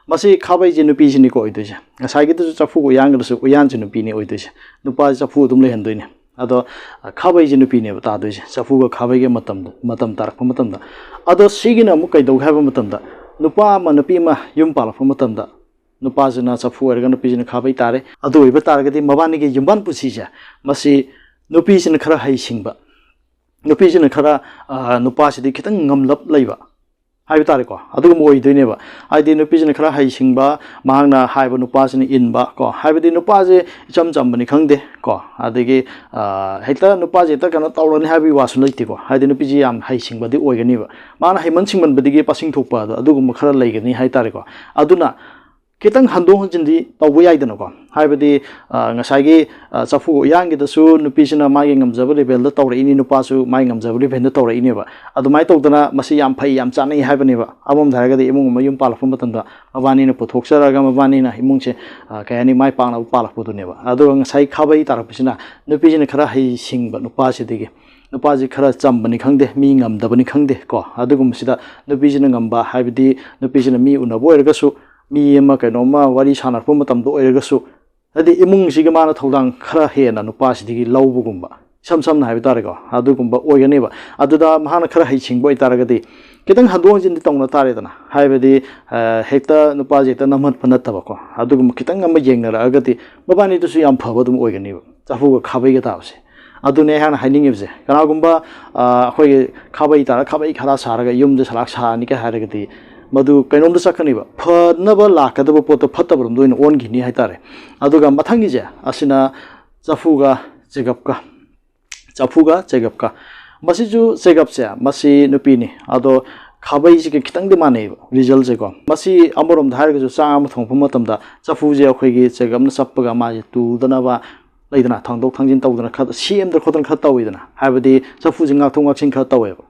ꯃꯁꯤ ꯈꯥꯕꯩꯁꯦ ꯅꯨꯄꯤꯁꯤꯅꯤꯀꯣ ꯑꯣꯏꯗꯣꯏꯁꯦ, ꯉꯁꯥꯏꯒꯤꯗꯨꯁꯨ ꯆꯐꯨꯒ ꯎꯌꯥꯟꯒꯗꯨꯁꯨ ꯎꯌꯥꯟꯁꯦ ꯅꯨꯄꯤꯅꯤ ꯑꯣꯏꯗꯣꯏꯁꯦ, ꯅꯨꯄꯥꯁꯦ ꯆꯐꯨ ꯑꯗꯨꯝ ꯂꯩꯍꯟꯗꯣꯏꯅꯦ꯫ ꯑꯗꯣ, ꯑ, ꯈꯥꯕꯩꯁꯦ ꯅꯨꯄꯤꯅꯦꯕ ꯇꯥꯗꯣꯏꯁꯦ ꯆꯐꯨꯒ ꯈꯥꯕꯩꯒ ꯃꯇꯝꯗ, ꯃꯇꯝ ꯇꯥꯔꯛꯄ ꯃꯇꯝꯗ꯫ ꯑꯗꯣ ꯁꯤꯒꯤꯅ ꯑꯃꯨꯛ ꯀꯩꯗꯧꯒꯦ ꯍꯥꯏꯕ ꯃꯇꯝꯗ, ꯅꯨꯄꯥ ꯑꯃ ꯅꯨꯄꯤ ꯑꯃ ꯌꯨꯝ ꯄꯥꯜꯂꯛꯄ ꯃꯇꯝꯗ, ꯅꯨꯄꯥꯁꯤꯅ ꯆꯐꯨ ꯑꯣꯏꯔꯒ ꯅꯨꯄꯤꯁꯤꯅ ꯈꯥꯕꯩ ꯇꯥꯔꯦ꯫ ꯑꯗꯨ ꯑꯣꯏꯕ ꯇꯥꯔꯒꯗꯤ ꯃꯕꯥꯅꯤꯒꯤ ꯌꯨꯝꯕꯥꯟ ꯄꯨꯟꯁꯤꯁꯦ, ꯃꯁꯤ ꯅꯨꯄꯤꯁꯤꯅ ꯈꯔ ꯍꯩꯁꯤꯡꯕ, ꯅꯨꯄꯤꯁꯤꯅ ꯈꯔ, ꯑ, ꯅꯨꯄꯥꯁꯤꯗꯤ ꯈꯤꯇꯪ ꯉꯝꯂꯞ ꯂꯩꯕ ꯍꯥꯏꯕ ꯇꯥꯔꯦꯀꯣ, ꯑꯗꯨꯒꯨꯝꯕ ꯑꯣꯏꯗꯣꯏꯅꯦꯕ꯫ ꯍꯥꯏꯗꯤ ꯅꯨꯄꯤꯁꯤꯅ ꯈꯔ ꯍꯩꯁꯤꯡꯕ, ꯃꯍꯥꯛꯅ ꯍꯥꯏꯕ ꯅꯨꯄꯥꯁꯤꯅ ꯏꯟꯕ ꯀꯣ, ꯍꯥꯏꯕꯗꯤ ꯅꯨꯄꯥꯁꯦ ꯏꯆꯝ ꯆꯝꯕꯅꯤ ꯈꯪꯗꯦ ꯀꯣ, ꯑꯗꯒꯤ, ꯑ, ꯍꯦꯛꯇ ꯅꯨꯄꯥꯁꯦ ꯍꯦꯛꯇ ꯀꯩꯅꯣ ꯇꯧꯔꯅꯤ ꯍꯥꯏꯕꯒꯤ ꯋꯥꯁꯨ ꯂꯩꯇꯦꯀꯣ꯫ ꯍꯥꯏꯗꯤ ꯅꯨꯄꯤꯁꯤ ꯌꯥꯝ ꯍꯩꯁꯤꯡꯕꯗꯤ ꯑꯣꯏꯒꯅꯤꯕ, ꯃꯥꯅ ꯍꯩꯃꯟ ꯁꯤꯡꯃꯟꯕꯗꯒꯤ ꯄꯥꯁꯤꯡ ꯊꯣꯛꯄ ꯑꯗꯣ, ꯑꯗꯨꯒꯨꯝꯕ ꯈꯔ ꯂꯩꯒꯅꯤ ꯍꯥꯏꯇꯥꯔꯦꯀꯣ꯫ ꯑꯗꯨꯅ ꯈꯤꯇꯪ ꯍꯟꯗꯣꯛ ꯍꯟꯖꯤꯟꯗꯤ ꯇꯧꯕ ꯌꯥꯏꯗꯅꯀꯣ꯫ ꯍꯥꯏꯕꯗꯤ, ꯑ, ꯉꯁꯥꯏꯒꯤ, ꯑ, ꯆꯐꯨꯒ ꯎꯌꯥꯟꯒꯤꯗꯁꯨ ꯅꯨꯄꯤꯁꯤꯅ ꯃꯥꯒꯤ ꯉꯝꯖꯕ level ꯗ ꯇꯧꯔꯛꯏꯅꯤ, ꯅꯨꯄꯥꯁꯨ ꯃꯥꯒꯤ ꯉꯝꯖꯕ level ꯗ ꯇꯧꯔꯛꯏꯅꯦꯕ꯫ ꯑꯗꯨꯃꯥꯏꯅ ꯇꯧꯗꯅ ꯃꯁꯤ ꯌꯥꯝ ꯐꯩ, ꯌꯥꯝ ꯆꯥꯅꯩ ꯍꯥꯏꯕꯅꯦꯕ꯫ ꯑꯃꯔꯣꯝꯗ ꯍꯥꯏꯔꯒꯗꯤ ꯏꯃꯨꯡ ꯑꯃ ꯌꯨꯝ ꯄꯥꯜꯂꯛꯄ ꯃꯇꯝꯗ ꯃꯕꯥꯅꯤꯅ ꯄꯨꯊꯣꯛꯆꯔꯒ ꯃꯕꯥꯅꯤꯅ ꯏꯃꯨꯡꯁꯦ, ꯑ, ꯀꯩ ꯍꯥꯏꯅꯤ, ꯃꯥꯏ ꯄꯥꯛꯅꯕ ꯄꯥꯜꯂꯛꯄꯗꯨꯅꯦꯕ꯫ ꯑꯗꯨꯒ ꯉꯁꯥꯏ ꯈꯥꯕꯩ ꯇꯥꯔꯛꯄꯁꯤꯅ ꯅꯨꯄꯤꯁꯤꯅ ꯈꯔ ꯍꯩꯁꯤꯡꯕ ꯅꯨꯄꯥꯁꯤꯗꯒꯤ, ꯅꯨꯄꯥꯁꯤ ꯈꯔ ꯆꯝꯕꯅꯤ ꯈꯪꯗꯦ, ꯃꯤ ꯉꯝꯗꯕꯅꯤ ꯈꯪꯗꯦ ꯀꯣ, ꯑꯗꯨꯒꯨꯝꯕꯁꯤꯗ ꯅꯨꯄꯤꯁꯤꯅ ꯉꯝꯕ, ꯍꯥꯏꯕꯗꯤ ꯅꯨꯄꯤꯁꯤꯅ ꯃꯤ ꯎꯅꯕ ꯑꯣꯏꯔꯒꯁꯨ, ꯃꯤ ꯑꯃ ꯀꯩꯅꯣꯝꯃ ꯋꯥꯔꯤ ꯁꯥꯟꯅꯔꯛꯄ ꯃꯇꯝꯗ ꯑꯣꯏꯔꯒꯁꯨ, ꯍꯥꯏꯗꯤ ꯏꯃꯨꯡꯁꯤꯒꯤ ꯃꯥꯅ ꯊꯧꯗꯥꯡ ꯈꯔ ꯍꯦꯟꯅ ꯅꯨꯄꯥꯁꯤꯗꯒꯤ ꯂꯧꯕꯒꯨꯝꯕ, ꯏꯁꯝ ꯁꯝꯅ ꯍꯥꯏꯕ ꯇꯥꯔꯦꯀꯣ, ꯑꯗꯨꯒꯨꯝꯕ ꯑꯣꯏꯒꯅꯦꯕ꯫ ꯑꯗꯨꯗ ꯃꯍꯥꯛꯅ ꯈꯔ ꯍꯩꯁꯤꯡꯕ ꯑꯣꯏꯇꯥꯔꯒꯗꯤ ꯈꯤꯇꯪ ꯍꯟꯗꯣꯛ ꯍꯟꯖꯤꯟꯗꯤ ꯇꯧꯅ ꯇꯥꯔꯦꯗꯅ, ꯍꯥꯏꯕꯗꯤ, ꯑ, ꯍꯦꯛꯇ ꯅꯨꯄꯥꯁꯦ ꯍꯦꯛꯇ ꯅꯝꯍꯠꯄ ꯅꯠꯇꯕꯀꯣ, ꯑꯗꯨꯒꯨꯝꯕ ꯈꯤꯇꯪ ꯑꯃ ꯌꯦꯡꯅꯔꯛꯑꯒꯗꯤ ꯃꯕꯥꯅꯤꯗꯨꯁꯨ ꯌꯥꯝ ꯐꯕ ꯑꯗꯨꯝ ꯑꯣꯏꯒꯅꯦꯕ, ꯆꯐꯨꯒ ꯈꯥꯕꯩꯒ ꯇꯥꯕꯁꯦ꯫ ꯑꯗꯨꯅꯦ ꯑꯩꯍꯥꯛꯅ ꯍꯥꯏꯅꯤꯡꯉꯤꯕꯁꯦ꯫ ꯀꯅꯥꯒꯨꯝꯕ, ꯑ, ꯑꯩꯈꯣꯏꯒꯤ ꯈꯥꯕꯩ ꯇꯥꯔ ꯈꯥꯕꯩ ꯈꯔ ꯁꯥꯔꯒ ꯌꯨꯝꯗ ꯁꯂꯥꯛ ꯁꯥꯔꯅꯤꯒ ꯍꯥꯏꯔꯒꯗꯤ ꯃꯗꯨ ꯀꯩꯅꯣꯝꯗ ꯆꯠꯀꯅꯤꯕ, ꯐꯅꯕ ꯂꯥꯛꯀꯗꯕ ꯄꯣꯠꯇꯣ ꯐꯠꯇꯕꯔꯣꯝꯗ ꯑꯣꯏꯅ ꯑꯣꯟꯈꯤꯅꯤ ꯍꯥꯏꯇꯥꯔꯦ꯫ ꯑꯗꯨꯒ ꯃꯊꯪꯒꯤꯁꯦ ꯑꯁꯤꯅ ꯆꯐꯨꯒ ꯆꯦꯒꯞꯀ ꯆꯐꯨꯒ ꯆꯦꯒꯞꯀ꯫ ꯃꯁꯤꯁꯨ, ꯆꯦꯒꯞꯁꯦ, ꯃꯁꯤ ꯅꯨꯄꯤꯅꯤ, ꯑꯗꯣ ꯈꯥꯕꯩꯁꯤꯒ ꯈꯤꯇꯪꯗꯤ ꯃꯥꯟꯅꯩꯕ ꯔꯤꯖꯜꯁꯦꯀꯣ꯫ ꯃꯁꯤ ꯑꯃꯔꯣꯝꯗ ꯍꯥꯏꯔꯒꯁꯨ ꯆꯥꯛ ꯑꯃ ꯊꯣꯡꯉꯛꯄ ꯃꯇꯝꯗ ꯆꯐꯨꯁꯦ ꯑꯩꯈꯣꯏꯒꯤ ꯆꯦꯒꯞꯅ ꯆꯞꯄꯒ ꯃꯥꯁꯦ ꯇꯨꯗꯅꯕ, ꯂꯩꯗꯅ, ꯊꯥꯡꯗꯣꯛ ꯊꯥꯡꯖꯤꯟ ꯇꯧꯗꯅ ꯈꯔ ꯁꯦꯝꯗꯅ ꯈꯣꯠꯇꯅ ꯈꯔ ꯇꯧꯋꯤꯗꯅ, ꯍꯥꯏꯕꯗꯤ ꯆꯐꯨꯁꯦ ꯉꯥꯛꯊꯣꯛ ꯉꯥꯛꯁꯤꯟ ꯈꯔ ꯇꯧꯋꯦꯕ꯫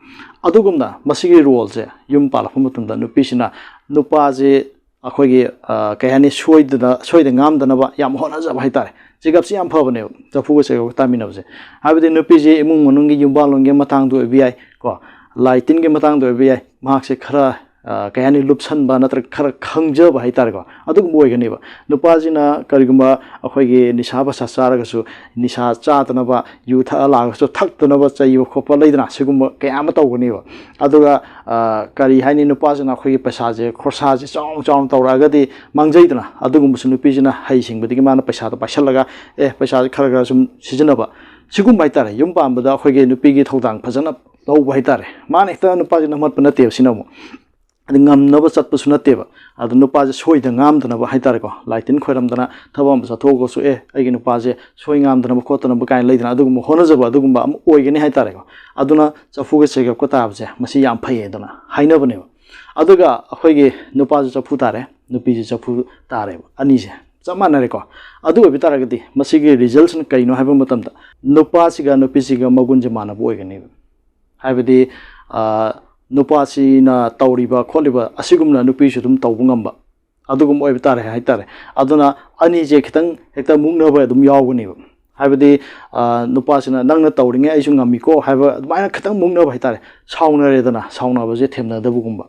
ꯑꯗꯨꯒꯨꯝꯅ ꯃꯁꯤꯒꯤ ꯔꯣꯜꯁꯦ ꯌꯨꯝ ꯄꯥꯜꯂꯛꯄ ꯃꯇꯝꯗ ꯅꯨꯄꯤꯁꯤꯅ ꯅꯨꯄꯥꯁꯦ ꯑꯩꯈꯣꯏꯒꯤ, ꯑ, ꯀꯩ ꯍꯥꯏꯅꯤ, ꯁꯣꯏꯗꯅ, ꯁꯣꯏꯗ ꯉꯥꯝꯗꯅꯕ ꯌꯥꯝ ꯍꯣꯠꯅꯖꯕ ꯍꯥꯏꯇꯥꯔꯦ꯫ ꯆꯦꯒꯞꯁꯤ ꯌꯥꯝ ꯐꯕꯅꯦꯕ, ꯆꯐꯨꯒ ꯆꯦꯒꯞꯀ ꯇꯥꯃꯤꯟꯅꯕꯁꯦ꯫ ꯍꯥꯏꯕꯗꯤ ꯅꯨꯄꯤꯁꯦ ꯏꯃꯨꯡ ꯃꯅꯨꯡꯒꯤ ꯌꯨꯝꯕꯥꯜꯂꯣꯟꯒꯤ ꯃꯇꯥꯡꯗ ꯑꯣꯏꯕ ꯌꯥꯏ ꯀꯣ, ꯂꯥꯏ ꯇꯤꯟꯒꯤ ꯃꯇꯥꯡꯗ ꯑꯣꯏꯕ ꯌꯥꯏ, ꯃꯍꯥꯛꯁꯦ ꯈꯔ, ꯑ, ꯀꯩ ꯍꯥꯏꯅꯤ, ꯂꯨꯞꯁꯟꯕ ꯅꯠꯇ꯭ꯔꯒ ꯈꯔ ꯈꯪꯖꯕ ꯍꯥꯏꯇꯥꯔꯦꯀꯣ, ꯑꯗꯨꯒꯨꯝꯕ ꯑꯣꯏꯒꯅꯦꯕ꯫ ꯅꯨꯄꯥꯁꯤꯅ ꯀꯔꯤꯒꯨꯝꯕ ꯑꯩꯈꯣꯏꯒꯤ ꯅꯤꯁꯥ ꯄꯁꯥ ꯆꯥꯔꯒꯁꯨ, ꯅꯤꯁꯥ ꯆꯥꯗꯅꯕ, ꯌꯨ ꯊꯛꯑ ꯂꯥꯛꯑꯒꯁꯨ ꯊꯛꯇꯅꯕ ꯆꯩꯕ ꯈꯣꯠꯄ, ꯂꯩꯗꯅ, ꯁꯤꯒꯨꯝꯕ ꯀꯌꯥ ꯑꯃ ꯇꯧꯒꯅꯦꯕ꯫ ꯑꯗꯨꯒ, ꯑ, ꯀꯔꯤ ꯍꯥꯏꯅꯤ, ꯅꯨꯄꯥꯁꯤꯅ ꯑꯩꯈꯣꯏꯒꯤ ꯄꯩꯁꯥꯁꯦ, ꯈꯣꯔꯁꯥꯁꯦ ꯆꯥꯎꯅ ꯆꯥꯎꯅ ꯇꯧꯔꯛꯑꯒꯗꯤ ꯃꯥꯡꯖꯩꯗꯅ, ꯑꯗꯨꯒꯨꯝꯕꯁꯨ ꯅꯨꯄꯤꯁꯤꯅ ꯍꯩꯁꯤꯡꯕꯗꯒꯤ ꯃꯥꯅ ꯄꯩꯁꯥꯗꯣ ꯄꯥꯏꯁꯜꯂꯒ, ꯑꯦ, ꯄꯩꯁꯥꯁꯦ ꯈꯔ ꯈꯔ ꯁꯨꯝ ꯁꯤꯖꯤꯟꯅꯕ, ꯁꯤꯒꯨꯝꯕ ꯍꯥꯏꯇꯥꯔꯦ꯫ ꯌꯨꯝ ꯄꯥꯟꯕꯗ ꯑꯩꯈꯣꯏꯒꯤ ꯅꯨꯄꯤꯒꯤ ꯊꯧꯗꯥꯡ ꯐꯖꯅ ꯂꯧꯕ ꯍꯥꯏꯇꯥꯔꯦ꯫ ꯃꯥꯅ ꯍꯦꯛꯇ ꯅꯨꯄꯥꯁꯦ ꯅꯝꯍꯠꯄ ꯅꯠꯇꯦꯕ, ꯁꯤꯅ ꯑꯃꯨꯛ꯫ ꯑꯗ ꯉꯝꯅꯕ ꯆꯠꯄꯁꯨ ꯅꯠꯇꯦꯕ꯫ ꯑꯗ ꯅꯨꯄꯥꯁꯦ ꯁꯣꯏꯗ ꯉꯥꯝꯗꯅꯕ ꯍꯥꯏꯇꯥꯔꯦꯀꯣ, ꯂꯥꯏ ꯇꯤꯟ ꯈꯣꯏꯔꯝꯗꯅ ꯊꯕꯛ ꯑꯃ ꯆꯠꯊꯣꯛꯑꯒꯁꯨ, "ꯑꯦ, ꯑꯩꯒꯤ ꯅꯨꯄꯥꯁꯦ ꯁꯣꯏ ꯉꯥꯝꯗꯅꯕ ꯈꯣꯠꯇꯅꯕ" ꯀꯥꯏꯅ ꯂꯩꯗꯅ, ꯑꯗꯨꯒꯨꯝꯕ ꯍꯣꯠꯅꯖꯕ ꯑꯗꯨꯒꯨꯝꯕ ꯑꯃ ꯑꯣꯏꯒꯅꯤ ꯍꯥꯏꯇꯥꯔꯦꯀꯣ꯫ ꯑꯗꯨꯅ ꯆꯐꯨꯒ ꯆꯦꯒꯞꯀ ꯇꯥꯕꯁꯦ ꯃꯁꯤ ꯌꯥꯝ ꯐꯩꯌꯦ ꯑꯗꯨꯅ ꯍꯥꯏꯅꯕꯅꯦꯕ꯫ ꯑꯗꯨꯒ ꯑꯩꯈꯣꯏꯒꯤ ꯅꯨꯄꯥꯁꯨ ꯆꯐꯨ ꯇꯥꯔꯦ, ꯅꯨꯄꯤꯁꯨ ꯆꯐꯨ ꯇꯥꯔꯦꯕ, ꯑꯅꯤꯁꯦ ꯆꯞ ꯃꯥꯟꯅꯔꯦꯀꯣ꯫ ꯑꯗꯨ ꯑꯣꯏꯕ ꯇꯥꯔꯒꯗꯤ ꯃꯁꯤꯒꯤ ꯔꯤꯖꯜꯁꯤꯅ ꯀꯩꯅꯣ ꯍꯥꯏꯕ ꯃꯇꯝꯗ, ꯅꯨꯄꯥꯁꯤꯒ ꯅꯨꯄꯤꯁꯤꯒ ꯃꯒꯨꯟꯁꯦ ꯃꯥꯟꯅꯕ ꯑꯣꯏꯒꯅꯦꯕ꯫ ꯍꯥꯏꯕꯗꯤ, ꯑ, ꯅꯨꯄꯥꯁꯤꯅ ꯇꯧꯔꯤꯕ ꯈꯣꯠꯂꯤꯕ ꯑꯁꯤꯒꯨꯝꯅ ꯅꯨꯄꯤꯁꯨ ꯑꯗꯨꯝ ꯇꯧꯕ ꯉꯝꯕ, ꯑꯗꯨꯒꯨꯝꯕ ꯑꯣꯏꯕ ꯇꯥꯔꯦ ꯍꯥꯏꯇꯥꯔꯦ꯫ ꯑꯗꯨꯅ ꯑꯅꯤꯁꯦ ꯈꯤꯇꯪ ꯍꯦꯛꯇ ꯃꯨꯛꯅꯕ ꯑꯗꯨꯝ ꯌꯥꯎꯒꯅꯦꯕ꯫ ꯍꯥꯏꯕꯗꯤ, ꯑ, ꯅꯨꯄꯥꯁꯤꯅ "ꯅꯪꯅ ꯇꯧꯔꯤꯉꯩ ꯑꯩꯁꯨ ꯉꯝꯃꯤꯀꯣ" ꯍꯥꯏꯕ ꯑꯗꯨꯃꯥꯏꯅ ꯈꯤꯇꯪ ꯃꯨꯛꯅꯕ ꯍꯥꯏꯇꯥꯔꯦ꯫ ꯁꯥꯎꯅꯔꯦꯗꯅ, ꯁꯥꯎꯅꯕꯁꯦ ꯊꯦꯝꯅꯗꯕꯒꯨꯝꯕ꯫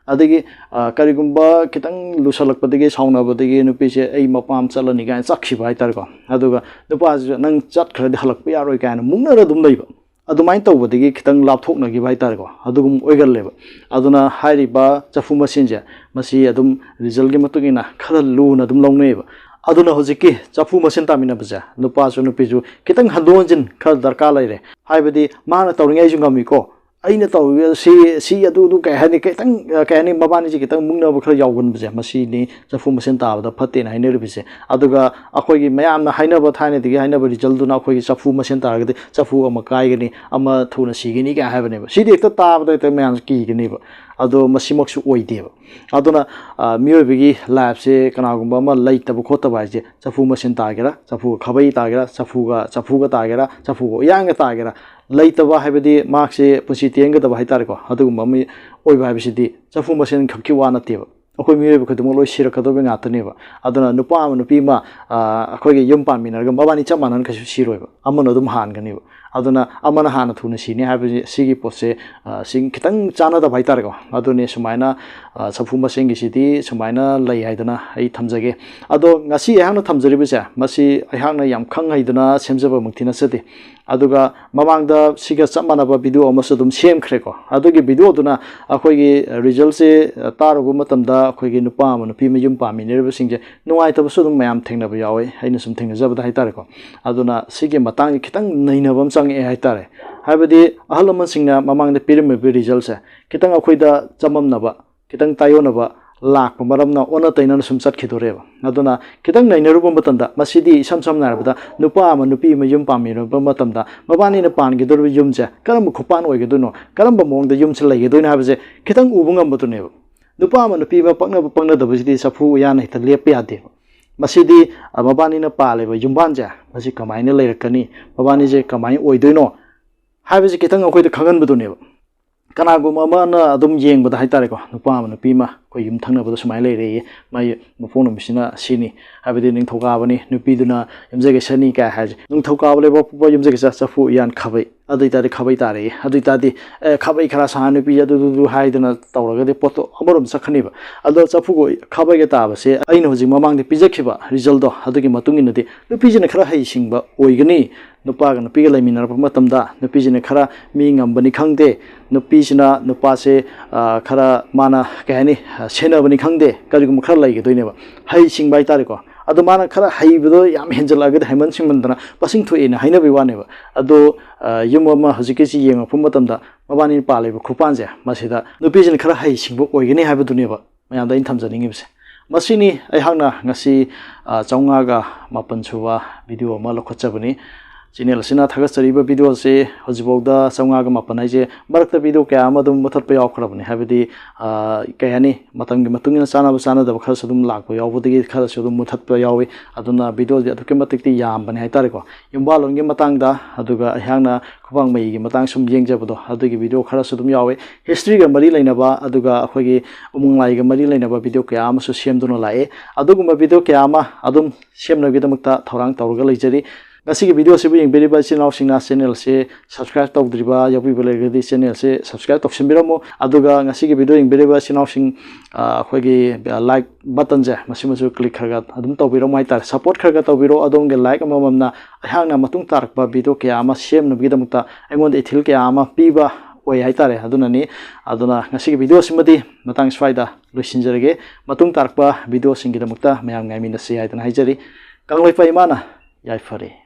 ꯑꯗꯒꯤ, ꯑ, ꯀꯔꯤꯒꯨꯝꯕ ꯈꯤꯇꯪ ꯂꯨꯁꯜꯂꯛꯄꯗꯒꯤ, ꯁꯥꯎꯅꯕꯗꯒꯤ ꯅꯨꯄꯤꯁꯦ "ꯑꯩ ꯃꯄꯥꯝ ꯆꯠꯂꯅꯤ" ꯀꯥꯏꯅ ꯆꯠꯈꯤꯕ ꯍꯥꯏꯇꯥꯔꯦꯀꯣ꯫ ꯑꯗꯨꯒ ꯅꯨꯄꯥꯁꯤꯁꯨ "ꯅꯪ ꯆꯠꯈ꯭ꯔꯗꯤ ꯍꯜꯂꯛꯄ ꯌꯥꯔꯣꯏ" ꯀꯥꯏꯅ ꯃꯨꯛꯅꯔ ꯑꯗꯨꯝ ꯂꯩꯕ꯫ ꯑꯗꯨꯃꯥꯏꯅ ꯇꯧꯕꯗꯒꯤ ꯈꯤꯇꯪ ꯂꯥꯞꯊꯣꯛꯅꯈꯤꯕ ꯍꯥꯏꯇꯥꯔꯦꯀꯣ, ꯑꯗꯨꯒꯨꯝꯕ ꯑꯣꯏꯒꯜꯂꯦꯕ꯫ ꯑꯗꯨꯅ ꯍꯥꯏꯔꯤꯕ ꯆꯐꯨ ꯃꯁꯦꯟꯁꯦ, ꯃꯁꯤ ꯑꯗꯨꯝ ꯔꯤꯖꯜꯒꯤ ꯃꯇꯨꯡ ꯏꯟꯅ ꯈꯔ ꯂꯨꯅ ꯑꯗꯨꯝ ꯂꯧꯅꯩꯌꯦꯕ꯫ ꯑꯗꯨꯅ ꯍꯧꯖꯤꯛꯀꯤ ꯆꯐꯨ ꯃꯁꯦꯟ ꯇꯥꯃꯤꯟꯅꯕꯁꯦ, ꯅꯨꯄꯥꯁꯨ ꯅꯨꯄꯤꯁꯨ ꯈꯤꯇꯪ ꯍꯟꯗꯣꯛ ꯍꯟꯖꯤꯟ ꯈꯔ ꯗꯔꯀꯥꯔ ꯂꯩꯔꯦ꯫ ꯍꯥꯏꯕꯗꯤ ꯃꯥꯅ ꯇꯧꯔꯤꯉꯩ ꯑꯩꯁꯨ ꯉꯝꯃꯤꯀꯣ, ꯑꯩꯅ ꯇꯧꯔꯤꯕ ꯁꯤ, ꯁꯤ ꯑꯗꯨ, ꯑꯗꯨ ꯀꯩ ꯍꯥꯏꯅꯤ, ꯈꯤꯇꯪ, ꯑ, ꯀꯩ ꯍꯥꯏꯅꯤ, ꯃꯕꯥꯅꯤꯁꯦ ꯈꯤꯇꯪ ꯃꯨꯛꯅꯕ ꯈꯔ ꯌꯥꯎꯒꯟꯕꯁꯦ, ꯃꯁꯤꯅꯤ ꯆꯐꯨ ꯃꯁꯦꯟ ꯇꯥꯕꯗ ꯐꯠꯇꯦꯅ ꯍꯥꯏꯅꯔꯤꯕꯁꯦ꯫ ꯑꯗꯨꯒ ꯑꯩꯈꯣꯏꯒꯤ ꯃꯌꯥꯝꯅ ꯍꯥꯏꯅꯕ, ꯊꯥꯏꯅꯗꯒꯤ ꯍꯥꯏꯅꯕ resultꯗꯨꯅ ꯑꯩꯈꯣꯏꯒꯤ ꯆꯐꯨ ꯃꯁꯦꯟ ꯇꯥꯔꯒꯗꯤ ꯆꯐꯨ ꯑꯃ ꯀꯥꯏꯒꯅꯤ, ꯑꯃ ꯊꯨꯅ ꯁꯤꯒꯅꯤ ꯀꯥꯏ ꯍꯥꯏꯕꯅꯦꯕ꯫ ꯁꯤꯗꯤ ꯍꯦꯛꯇ ꯇꯥꯕꯗ ꯍꯦꯛꯇ ꯃꯌꯥꯝꯁꯨ ꯀꯤꯒꯅꯦꯕ꯫ ꯑꯗꯣ ꯃꯁꯤꯃꯛꯁꯨ ꯑꯣꯏꯗꯦꯕ꯫ ꯑꯗꯨꯅ, ꯑ, ꯃꯤꯑꯣꯏꯕꯒꯤ lifeꯁꯦ ꯀꯅꯥꯒꯨꯝꯕ ꯑꯃ ꯂꯩꯇꯕ ꯈꯣꯠꯇꯕ ꯍꯥꯏꯁꯦ, ꯆꯐꯨ ꯃꯁꯦꯟ ꯇꯥꯒꯦꯔꯥ, ꯆꯐꯨꯒ ꯈꯥꯕꯩ ꯇꯥꯒꯦꯔꯥ, ꯆꯐꯨꯒ, ꯆꯐꯨꯒ ꯇꯥꯒꯦꯔꯥ, ꯆꯐꯨꯒ ꯎꯌꯥꯟꯒ ꯇꯥꯒꯦꯔꯥ, ꯂꯩꯇꯕ ꯍꯥꯏꯕꯗꯤ ꯃꯍꯥꯛꯁꯦ ꯄꯨꯟꯁꯤ ꯇꯦꯟꯒꯗꯕ ꯍꯥꯏꯇꯥꯔꯦꯀꯣ, ꯑꯗꯨꯒꯨꯝꯕ ꯑꯃ ꯑꯣꯏꯕ ꯍꯥꯏꯕꯁꯤꯗꯤ ꯆꯐꯨ ꯃꯁꯦꯟ ꯈꯛꯀꯤ ꯋꯥ ꯅꯠꯇꯦꯕ꯫ ꯑꯩꯈꯣꯏ ꯃꯤꯑꯣꯏꯕ ꯈꯨꯗꯤꯡꯃꯛ ꯂꯣꯏ ꯁꯤꯔꯛꯀꯗꯕ ꯉꯥꯛꯇꯅꯦꯕ꯫ ꯑꯗꯨꯅ ꯅꯨꯄꯥ ꯑꯃ ꯅꯨꯄꯤ ꯑꯃ, ꯑ, ꯑꯩꯈꯣꯏꯒꯤ ꯌꯨꯝ ꯄꯥꯟꯃꯤꯟꯅꯔꯒ ꯃꯕꯥꯅꯤ ꯆꯞ ꯃꯥꯟꯅꯅ ꯀꯩꯁꯨ ꯁꯤꯔꯣꯏꯕ, ꯑꯃꯅ ꯑꯗꯨꯝ ꯍꯥꯟꯒꯅꯦꯕ꯫ ꯑꯗꯨꯅ ꯑꯃꯅ ꯍꯥꯟꯅ ꯊꯨꯅ ꯁꯤꯅꯤ ꯍꯥꯏꯕꯁꯤ, ꯁꯤꯒꯤ ꯄꯣꯠꯁꯦ, ꯑ, ꯁꯤ ꯈꯤꯇꯪ ꯆꯥꯟꯅꯗꯕ ꯍꯥꯏꯇꯥꯔꯦꯀꯣ꯫ ꯑꯗꯨꯅꯤ ꯁꯨꯃꯥꯏꯅ, ꯑ, ꯆꯐꯨ ꯃꯁꯦꯟꯒꯤꯁꯤꯗꯤ ꯁꯨꯃꯥꯏꯅ ꯂꯩ ꯍꯥꯏꯗꯅ ꯑꯩ ꯊꯝꯖꯒꯦ꯫ ꯑꯗꯣ ꯉꯁꯤ ꯑꯩꯍꯥꯛꯅ ꯊꯝꯖꯔꯤꯕꯁꯦ, ꯃꯁꯤ ꯑꯩꯍꯥꯛꯅ ꯌꯥꯝ ꯈꯪ ꯍꯩꯗꯅ ꯁꯦꯝꯖꯕꯃꯛꯇꯤ ꯅꯠꯆꯗꯦ꯫ ꯑꯗꯨꯒ ꯃꯃꯥꯡꯗ ꯁꯤꯒ ꯆꯞ ꯃꯥꯟꯅꯕ video ꯑꯃꯁꯨ ꯑꯗꯨꯝ ꯁꯦꯝꯈ꯭ꯔꯦꯀꯣ꯫ ꯑꯗꯨꯒꯤ videoꯗꯨꯅ ꯑꯩꯈꯣꯏꯒꯤ resultꯁꯦ ꯇꯥꯔꯨꯕ ꯃꯇꯝꯗ, ꯑꯩꯈꯣꯏꯒꯤ ꯅꯨꯄꯥ ꯑꯃ ꯅꯨꯄꯤ ꯑꯃ ꯌꯨꯝ ꯄꯥꯟꯃꯤꯟꯅꯔꯤꯕꯁꯤꯡꯁꯦ ꯅꯨꯡꯉꯥꯏꯇꯕꯁꯨ ꯑꯗꯨꯝ ꯃꯌꯥꯝ ꯊꯦꯡꯅꯕ ꯌꯥꯎꯋꯦ, ꯑꯩꯅ ꯁꯨꯝ ꯊꯦꯡꯅꯖꯕꯗ ꯍꯥꯏꯇꯥꯔꯦꯀꯣ꯫ ꯑꯗꯨꯅ ꯁꯤꯒꯤ ꯃꯇꯥꯡꯁꯦ ꯈꯤꯇꯪ ꯅꯩꯅꯕ ꯑꯃ ꯆꯪꯉꯛꯑꯦ ꯍꯥꯏꯇꯥꯔꯦ꯫ ꯍꯥꯏꯕꯗꯤ ꯑꯍꯜ ꯂꯃꯟꯁꯤꯡꯅ ꯃꯃꯥꯡꯗ ꯄꯤꯔꯝꯃꯤꯕ resultꯁꯦ ꯈꯤꯇꯪ ꯑꯩꯈꯣꯏꯗ ꯆꯃꯝꯅꯕ, ꯈꯤꯇꯪ ꯇꯥꯏꯑꯣꯟꯅꯕ ꯂꯥꯛꯄ ꯃꯔꯝꯅ ꯑꯣꯟꯅ ꯇꯩꯅꯅ ꯁꯨꯝ ꯆꯠꯈꯤꯗꯣꯔꯦꯕ꯫ ꯑꯗꯨꯅ ꯈꯤꯇꯪ ꯅꯩꯅꯔꯨꯕ ꯃꯇꯝꯗ, ꯃꯁꯤꯗꯤ ꯏꯁꯝ ꯁꯝꯅ ꯍꯥꯏꯔꯕꯗ ꯅꯨꯄꯥ ꯑꯃ ꯅꯨꯄꯤ ꯑꯃ ꯌꯨꯝ ꯄꯥꯟꯃꯤꯟꯅꯔꯛꯄ ꯃꯇꯝꯗ ꯃꯕꯥꯅꯤꯅ ꯄꯥꯟꯒꯗꯧꯔꯤꯕ ꯌꯨꯝꯁꯦ ꯀꯔꯝꯕ ꯈꯨꯄꯥꯟ ꯑꯣꯏꯒꯗꯣꯏꯅꯣ, ꯀꯔꯝꯕ ꯃꯑꯣꯡꯗ ꯌꯨꯝꯁꯦ ꯂꯩꯒꯗꯣꯏꯅꯣ ꯍꯥꯏꯕꯁꯦ ꯈꯤꯇꯪ ꯎꯕ ꯉꯝꯕꯗꯨꯅꯦꯕ꯫ ꯅꯨꯄꯥ ꯑꯃ ꯅꯨꯄꯤ ꯑꯃ ꯄꯛꯅꯕ ꯄꯛꯅꯗꯕꯁꯤꯗꯤ ꯆꯐꯨ ꯎꯌꯥꯟꯅ ꯍꯦꯛꯇ ꯂꯦꯞꯄ ꯌꯥꯗꯦꯕ꯫ ꯃꯁꯤꯗꯤ, ꯑ, ꯃꯕꯥꯅꯤꯅ ꯄꯥꯜꯂꯤꯕ ꯌꯨꯝꯕꯥꯟꯁꯦ, ꯃꯁꯤ ꯀꯃꯥꯏꯅ ꯂꯩꯔꯛꯀꯅꯤ, ꯃꯕꯥꯅꯤꯁꯦ ꯀꯃꯥꯏꯅ ꯑꯣꯏꯗꯣꯏꯅꯣ ꯍꯥꯏꯕꯁꯦ ꯈꯤꯇꯪ ꯑꯩꯈꯣꯏꯗ ꯈꯪꯍꯟꯕꯗꯨꯅꯦꯕ꯫ ꯀꯅꯥꯒꯨꯝꯕ ꯑꯃꯅ ꯑꯗꯨꯝ ꯌꯦꯡꯕꯗ ꯍꯥꯏꯇꯥꯔꯦꯀꯣ, ꯅꯨꯄꯥ ꯑꯃ ꯅꯨꯄꯤ ꯑꯃ ꯑꯩꯈꯣꯏ ꯌꯨꯝ ꯊꯪꯅꯕꯗ ꯁꯨꯃꯥꯏꯅ ꯂꯩꯔꯦꯌꯦ, ꯃꯥꯒꯤ ꯃꯄꯣꯛ ꯅꯨꯃꯤꯠꯁꯤꯅ ꯁꯤꯅꯤ, ꯍꯥꯏꯕꯗꯤ ꯅꯤꯡꯊꯧꯀꯥꯕꯅꯤ, ꯅꯨꯄꯤꯗꯨꯅ ꯌꯨꯝꯖꯀꯩꯁꯅꯤ ꯀꯥꯏ ꯍꯥꯏꯔꯤꯁꯦ, ꯅꯤꯡꯊꯧꯀꯥꯕ ꯂꯩꯕꯥꯛ ꯄꯣꯛꯄ ꯌꯨꯝꯖꯀꯩꯁ ꯆꯐꯨ ꯎꯌꯥꯟ ꯈꯥꯕꯩ, ꯑꯗꯨ ꯑꯣꯏꯇꯥꯔꯗꯤ ꯈꯥꯕꯩ ꯇꯥꯔꯦꯌꯦ꯫ ꯑꯗꯨ ꯑꯣꯏꯇꯥꯔꯗꯤ, "ꯑꯦ, ꯈꯥꯕꯩ ꯈꯔ ꯁꯥ ꯅꯨꯄꯤ ꯑꯗꯨ, ꯑꯗꯨ, ꯑꯗꯨ" ꯍꯥꯏꯗꯅ ꯇꯧꯔꯒꯗꯤ ꯄꯣꯠꯇꯣ ꯑꯃꯔꯣꯝ ꯆꯠꯈ꯭ꯔꯅꯤꯕ꯫ ꯑꯗꯣ ꯆꯐꯨꯒ ꯈꯥꯕꯩꯒ ꯇꯥꯕꯁꯦ ꯑꯩꯅ ꯍꯧꯖꯤꯛ ꯃꯃꯥꯡꯗ ꯄꯤꯖꯈꯤꯕ resultꯗꯣ ꯑꯗꯨꯒꯤ ꯃꯇꯨꯡ ꯏꯟꯅꯗꯤ ꯅꯨꯄꯤꯁꯤꯅ ꯈꯔ ꯍꯩꯁꯤꯡꯕ ꯑꯣꯏꯒꯅꯤ꯫ ꯅꯨꯄꯥꯒ ꯅꯨꯄꯤꯒ ꯂꯩꯃꯤꯟꯅꯔꯛꯄ ꯃꯇꯝꯗ ꯅꯨꯄꯤꯁꯤꯅ ꯈꯔ ꯃꯤ ꯉꯝꯕꯅꯤ ꯈꯪꯗꯦ, ꯅꯨꯄꯤꯁꯤꯅ ꯅꯨꯄꯥꯁꯦ, ꯑ, ꯈꯔ ꯃꯥꯅ, ꯀꯩ ꯍꯥꯏꯅꯤ, ꯑ, ꯁꯦꯟꯅꯕꯅꯤ ꯈꯪꯗꯦ, ꯀꯔꯤꯒꯨꯝꯕ ꯈꯔ ꯂꯩꯒꯗꯣꯏꯅꯦꯕ꯫ ꯍꯩꯁꯤꯡꯕ ꯍꯥꯏꯇꯥꯔꯦꯀꯣ꯫ ꯑꯗꯣ ꯃꯥꯅ ꯈꯔ ꯍꯩꯕꯗꯣ ꯌꯥꯝ ꯍꯦꯟꯖꯜꯂꯛꯑꯒꯗꯤ, ꯍꯩꯃꯟ ꯁꯤꯡꯃꯟꯗꯅ ꯄꯥꯁꯤꯡ ꯊꯣꯛꯑꯦꯅ ꯍꯥꯏꯅꯕꯒꯤ ꯋꯥꯅꯦꯕ꯫ ꯑꯗꯣ, ꯑ, ꯌꯨꯝ ꯑꯃ ꯍꯧꯖꯤꯛꯀꯤꯁꯤ ꯌꯦꯡꯉꯛꯄ ꯃꯇꯝꯗ ꯃꯕꯥꯅꯤꯅ ꯄꯥꯜꯂꯤꯕ ꯈꯨꯄꯥꯟꯁꯦ, ꯃꯁꯤꯗ ꯅꯨꯄꯤꯁꯤꯅ ꯈꯔ ꯍꯩꯁꯤꯡꯕ ꯑꯣꯏꯒꯅꯤ ꯍꯥꯏꯕꯗꯨꯅꯦꯕ ꯃꯌꯥꯝꯗ ꯑꯩꯅ ꯊꯝꯖꯅꯤꯡꯉꯤꯕꯁꯦ꯫ ꯃꯁꯤꯅꯤ ꯑꯩꯍꯥꯛꯅ ꯉꯁꯤ, ꯑ, ꯆꯥꯝꯃꯉꯥꯒ ꯃꯥꯄꯟ ꯁꯨꯕ video ꯑꯃ ꯂꯧꯈꯠꯆꯕꯅꯤ꯫ Channel ꯑꯁꯤꯅ ꯊꯥꯒꯠꯆꯔꯤꯕ video ꯑꯁꯤ ꯍꯧꯖꯤꯛꯐꯥꯎꯗ ꯆꯥꯝꯃꯉꯥꯒ ꯃꯥꯄꯟ ꯍꯥꯏꯁꯦ, ꯃꯔꯛꯇ video ꯀꯌꯥ ꯑꯃ ꯑꯗꯨꯝ ꯃꯨꯊꯠꯄ ꯌꯥꯎꯈ꯭ꯔꯕꯅꯤ꯫ ꯍꯥꯏꯕꯗꯤ, ꯑ, ꯀꯩ ꯍꯥꯏꯅꯤ, ꯃꯇꯝꯒꯤ ꯃꯇꯨꯡ ꯏꯟꯅ ꯆꯥꯅꯕ ꯆꯥꯅꯗꯕ ꯈꯔꯁꯨ ꯑꯗꯨꯝ ꯂꯥꯛꯄ ꯌꯥꯎꯕꯗꯒꯤ ꯈꯔꯁꯨ ꯑꯗꯨꯝ ꯃꯨꯊꯠꯄ ꯌꯥꯎꯏ꯫ ꯑꯗꯨꯅ videoꯗꯤ ꯑꯗꯨꯛꯀꯤ ꯃꯇꯤꯛꯇꯤ ꯌꯥꯝꯕꯅꯤ ꯍꯥꯏꯇꯥꯔꯦꯀꯣ꯫ ꯌꯨꯝꯕꯥꯜꯂꯣꯟꯒꯤ ꯃꯇꯥꯡꯗ, ꯑꯗꯨꯒ ꯑꯩꯍꯥꯛꯅ ꯈꯨꯕꯥꯡ ꯃꯌꯤꯒꯤ ꯃꯇꯥꯡ ꯁꯨꯝ ꯌꯦꯡꯖꯕꯗꯣ, ꯑꯗꯨꯒꯤ video ꯈꯔꯁꯨ ꯑꯗꯨꯝ ꯌꯥꯎꯏ꯫ Historyꯒ ꯃꯔꯤ ꯂꯩꯅꯕ, ꯑꯗꯨꯒ ꯑꯩꯈꯣꯏꯒꯤ ꯎꯃꯪ ꯂꯥꯏꯒ ꯃꯔꯤ ꯂꯩꯅꯕ video ꯀꯌꯥ ꯑꯃꯁꯨ ꯁꯦꯝꯗꯨꯅ ꯂꯥꯛꯑꯦ꯫ ꯑꯗꯨꯒꯨꯝꯕ video ꯀꯌꯥ ꯑꯃ ꯑꯗꯨꯝ ꯁꯦꯝꯅꯕꯒꯤꯗꯃꯛꯇ ꯊꯧꯔꯥꯡ ꯇꯧꯔꯒ ꯂꯩꯖꯔꯤ꯫ ꯉꯁꯤꯒꯤ video ꯑꯁꯤꯕꯨ ꯌꯦꯡꯕꯤꯔꯤꯕ ꯏꯆꯤꯟ ꯏꯅꯥꯎꯁꯤꯡꯅ channel ꯑꯁꯤ subscribe ꯇꯧꯗ꯭ꯔꯤꯕ ꯌꯥꯎꯕꯤꯕ ꯂꯩꯔꯒꯗꯤ channel ꯑꯁꯤ subscribe ꯇꯧꯁꯤꯟꯕꯤꯔꯝꯃꯨ꯫ ꯑꯗꯨꯒ ꯉꯁꯤꯒꯤ video ꯌꯦꯡꯕꯤꯔꯤꯕ ꯏꯆꯤꯟ ꯏꯅꯥꯎꯁꯤꯡ, ꯑ, ꯑꯩꯈꯣꯏꯒꯤ, ꯑ, like buttonꯁꯦ, ꯃꯁꯤꯃꯁꯨ click ꯈꯔ ꯈꯔ ꯑꯗꯨꯝ ꯇꯧꯕꯤꯔꯝꯃꯨ ꯍꯥꯏꯇꯥꯔꯦ꯫ Support ꯈꯔ ꯈꯔ ꯇꯧꯕꯤꯔꯣ꯫ ꯑꯗꯣꯝꯒꯤ like ꯑꯃꯃꯝꯅ ꯑꯩꯍꯥꯛꯅ ꯃꯇꯨꯡ ꯇꯥꯔꯛꯄ video ꯀꯌꯥ ꯑꯃ ꯁꯦꯝꯅꯕꯒꯤꯗꯃꯛꯇ ꯑꯩꯉꯣꯟꯗ ꯏꯊꯤꯜ ꯀꯌꯥ ꯑꯃ ꯄꯤꯕ ꯑꯣꯏ ꯍꯥꯏꯇꯥꯔꯦ꯫ ꯑꯗꯨꯅꯅꯤ꯫ ꯑꯗꯨꯅ ꯉꯁꯤꯒꯤ video ꯑꯁꯤꯃꯗꯤ ꯃꯇꯥꯡ ꯁ꯭ꯋꯥꯏꯗ ꯂꯣꯏꯁꯤꯟꯖꯔꯒꯦ꯫ ꯃꯇꯨꯡ ꯇꯥꯔꯛꯄ videoꯁꯤꯡꯒꯤꯗꯃꯛꯇ ꯃꯌꯥꯝ ꯉꯥꯏꯃꯤꯟꯅꯁꯤ ꯍꯥꯏꯗꯅ ꯍꯥꯏꯖꯔꯤ꯫ ꯀꯪꯂꯩꯄꯥꯛ ꯏꯃꯥꯅ ꯌꯥꯏꯐꯔꯦ꯫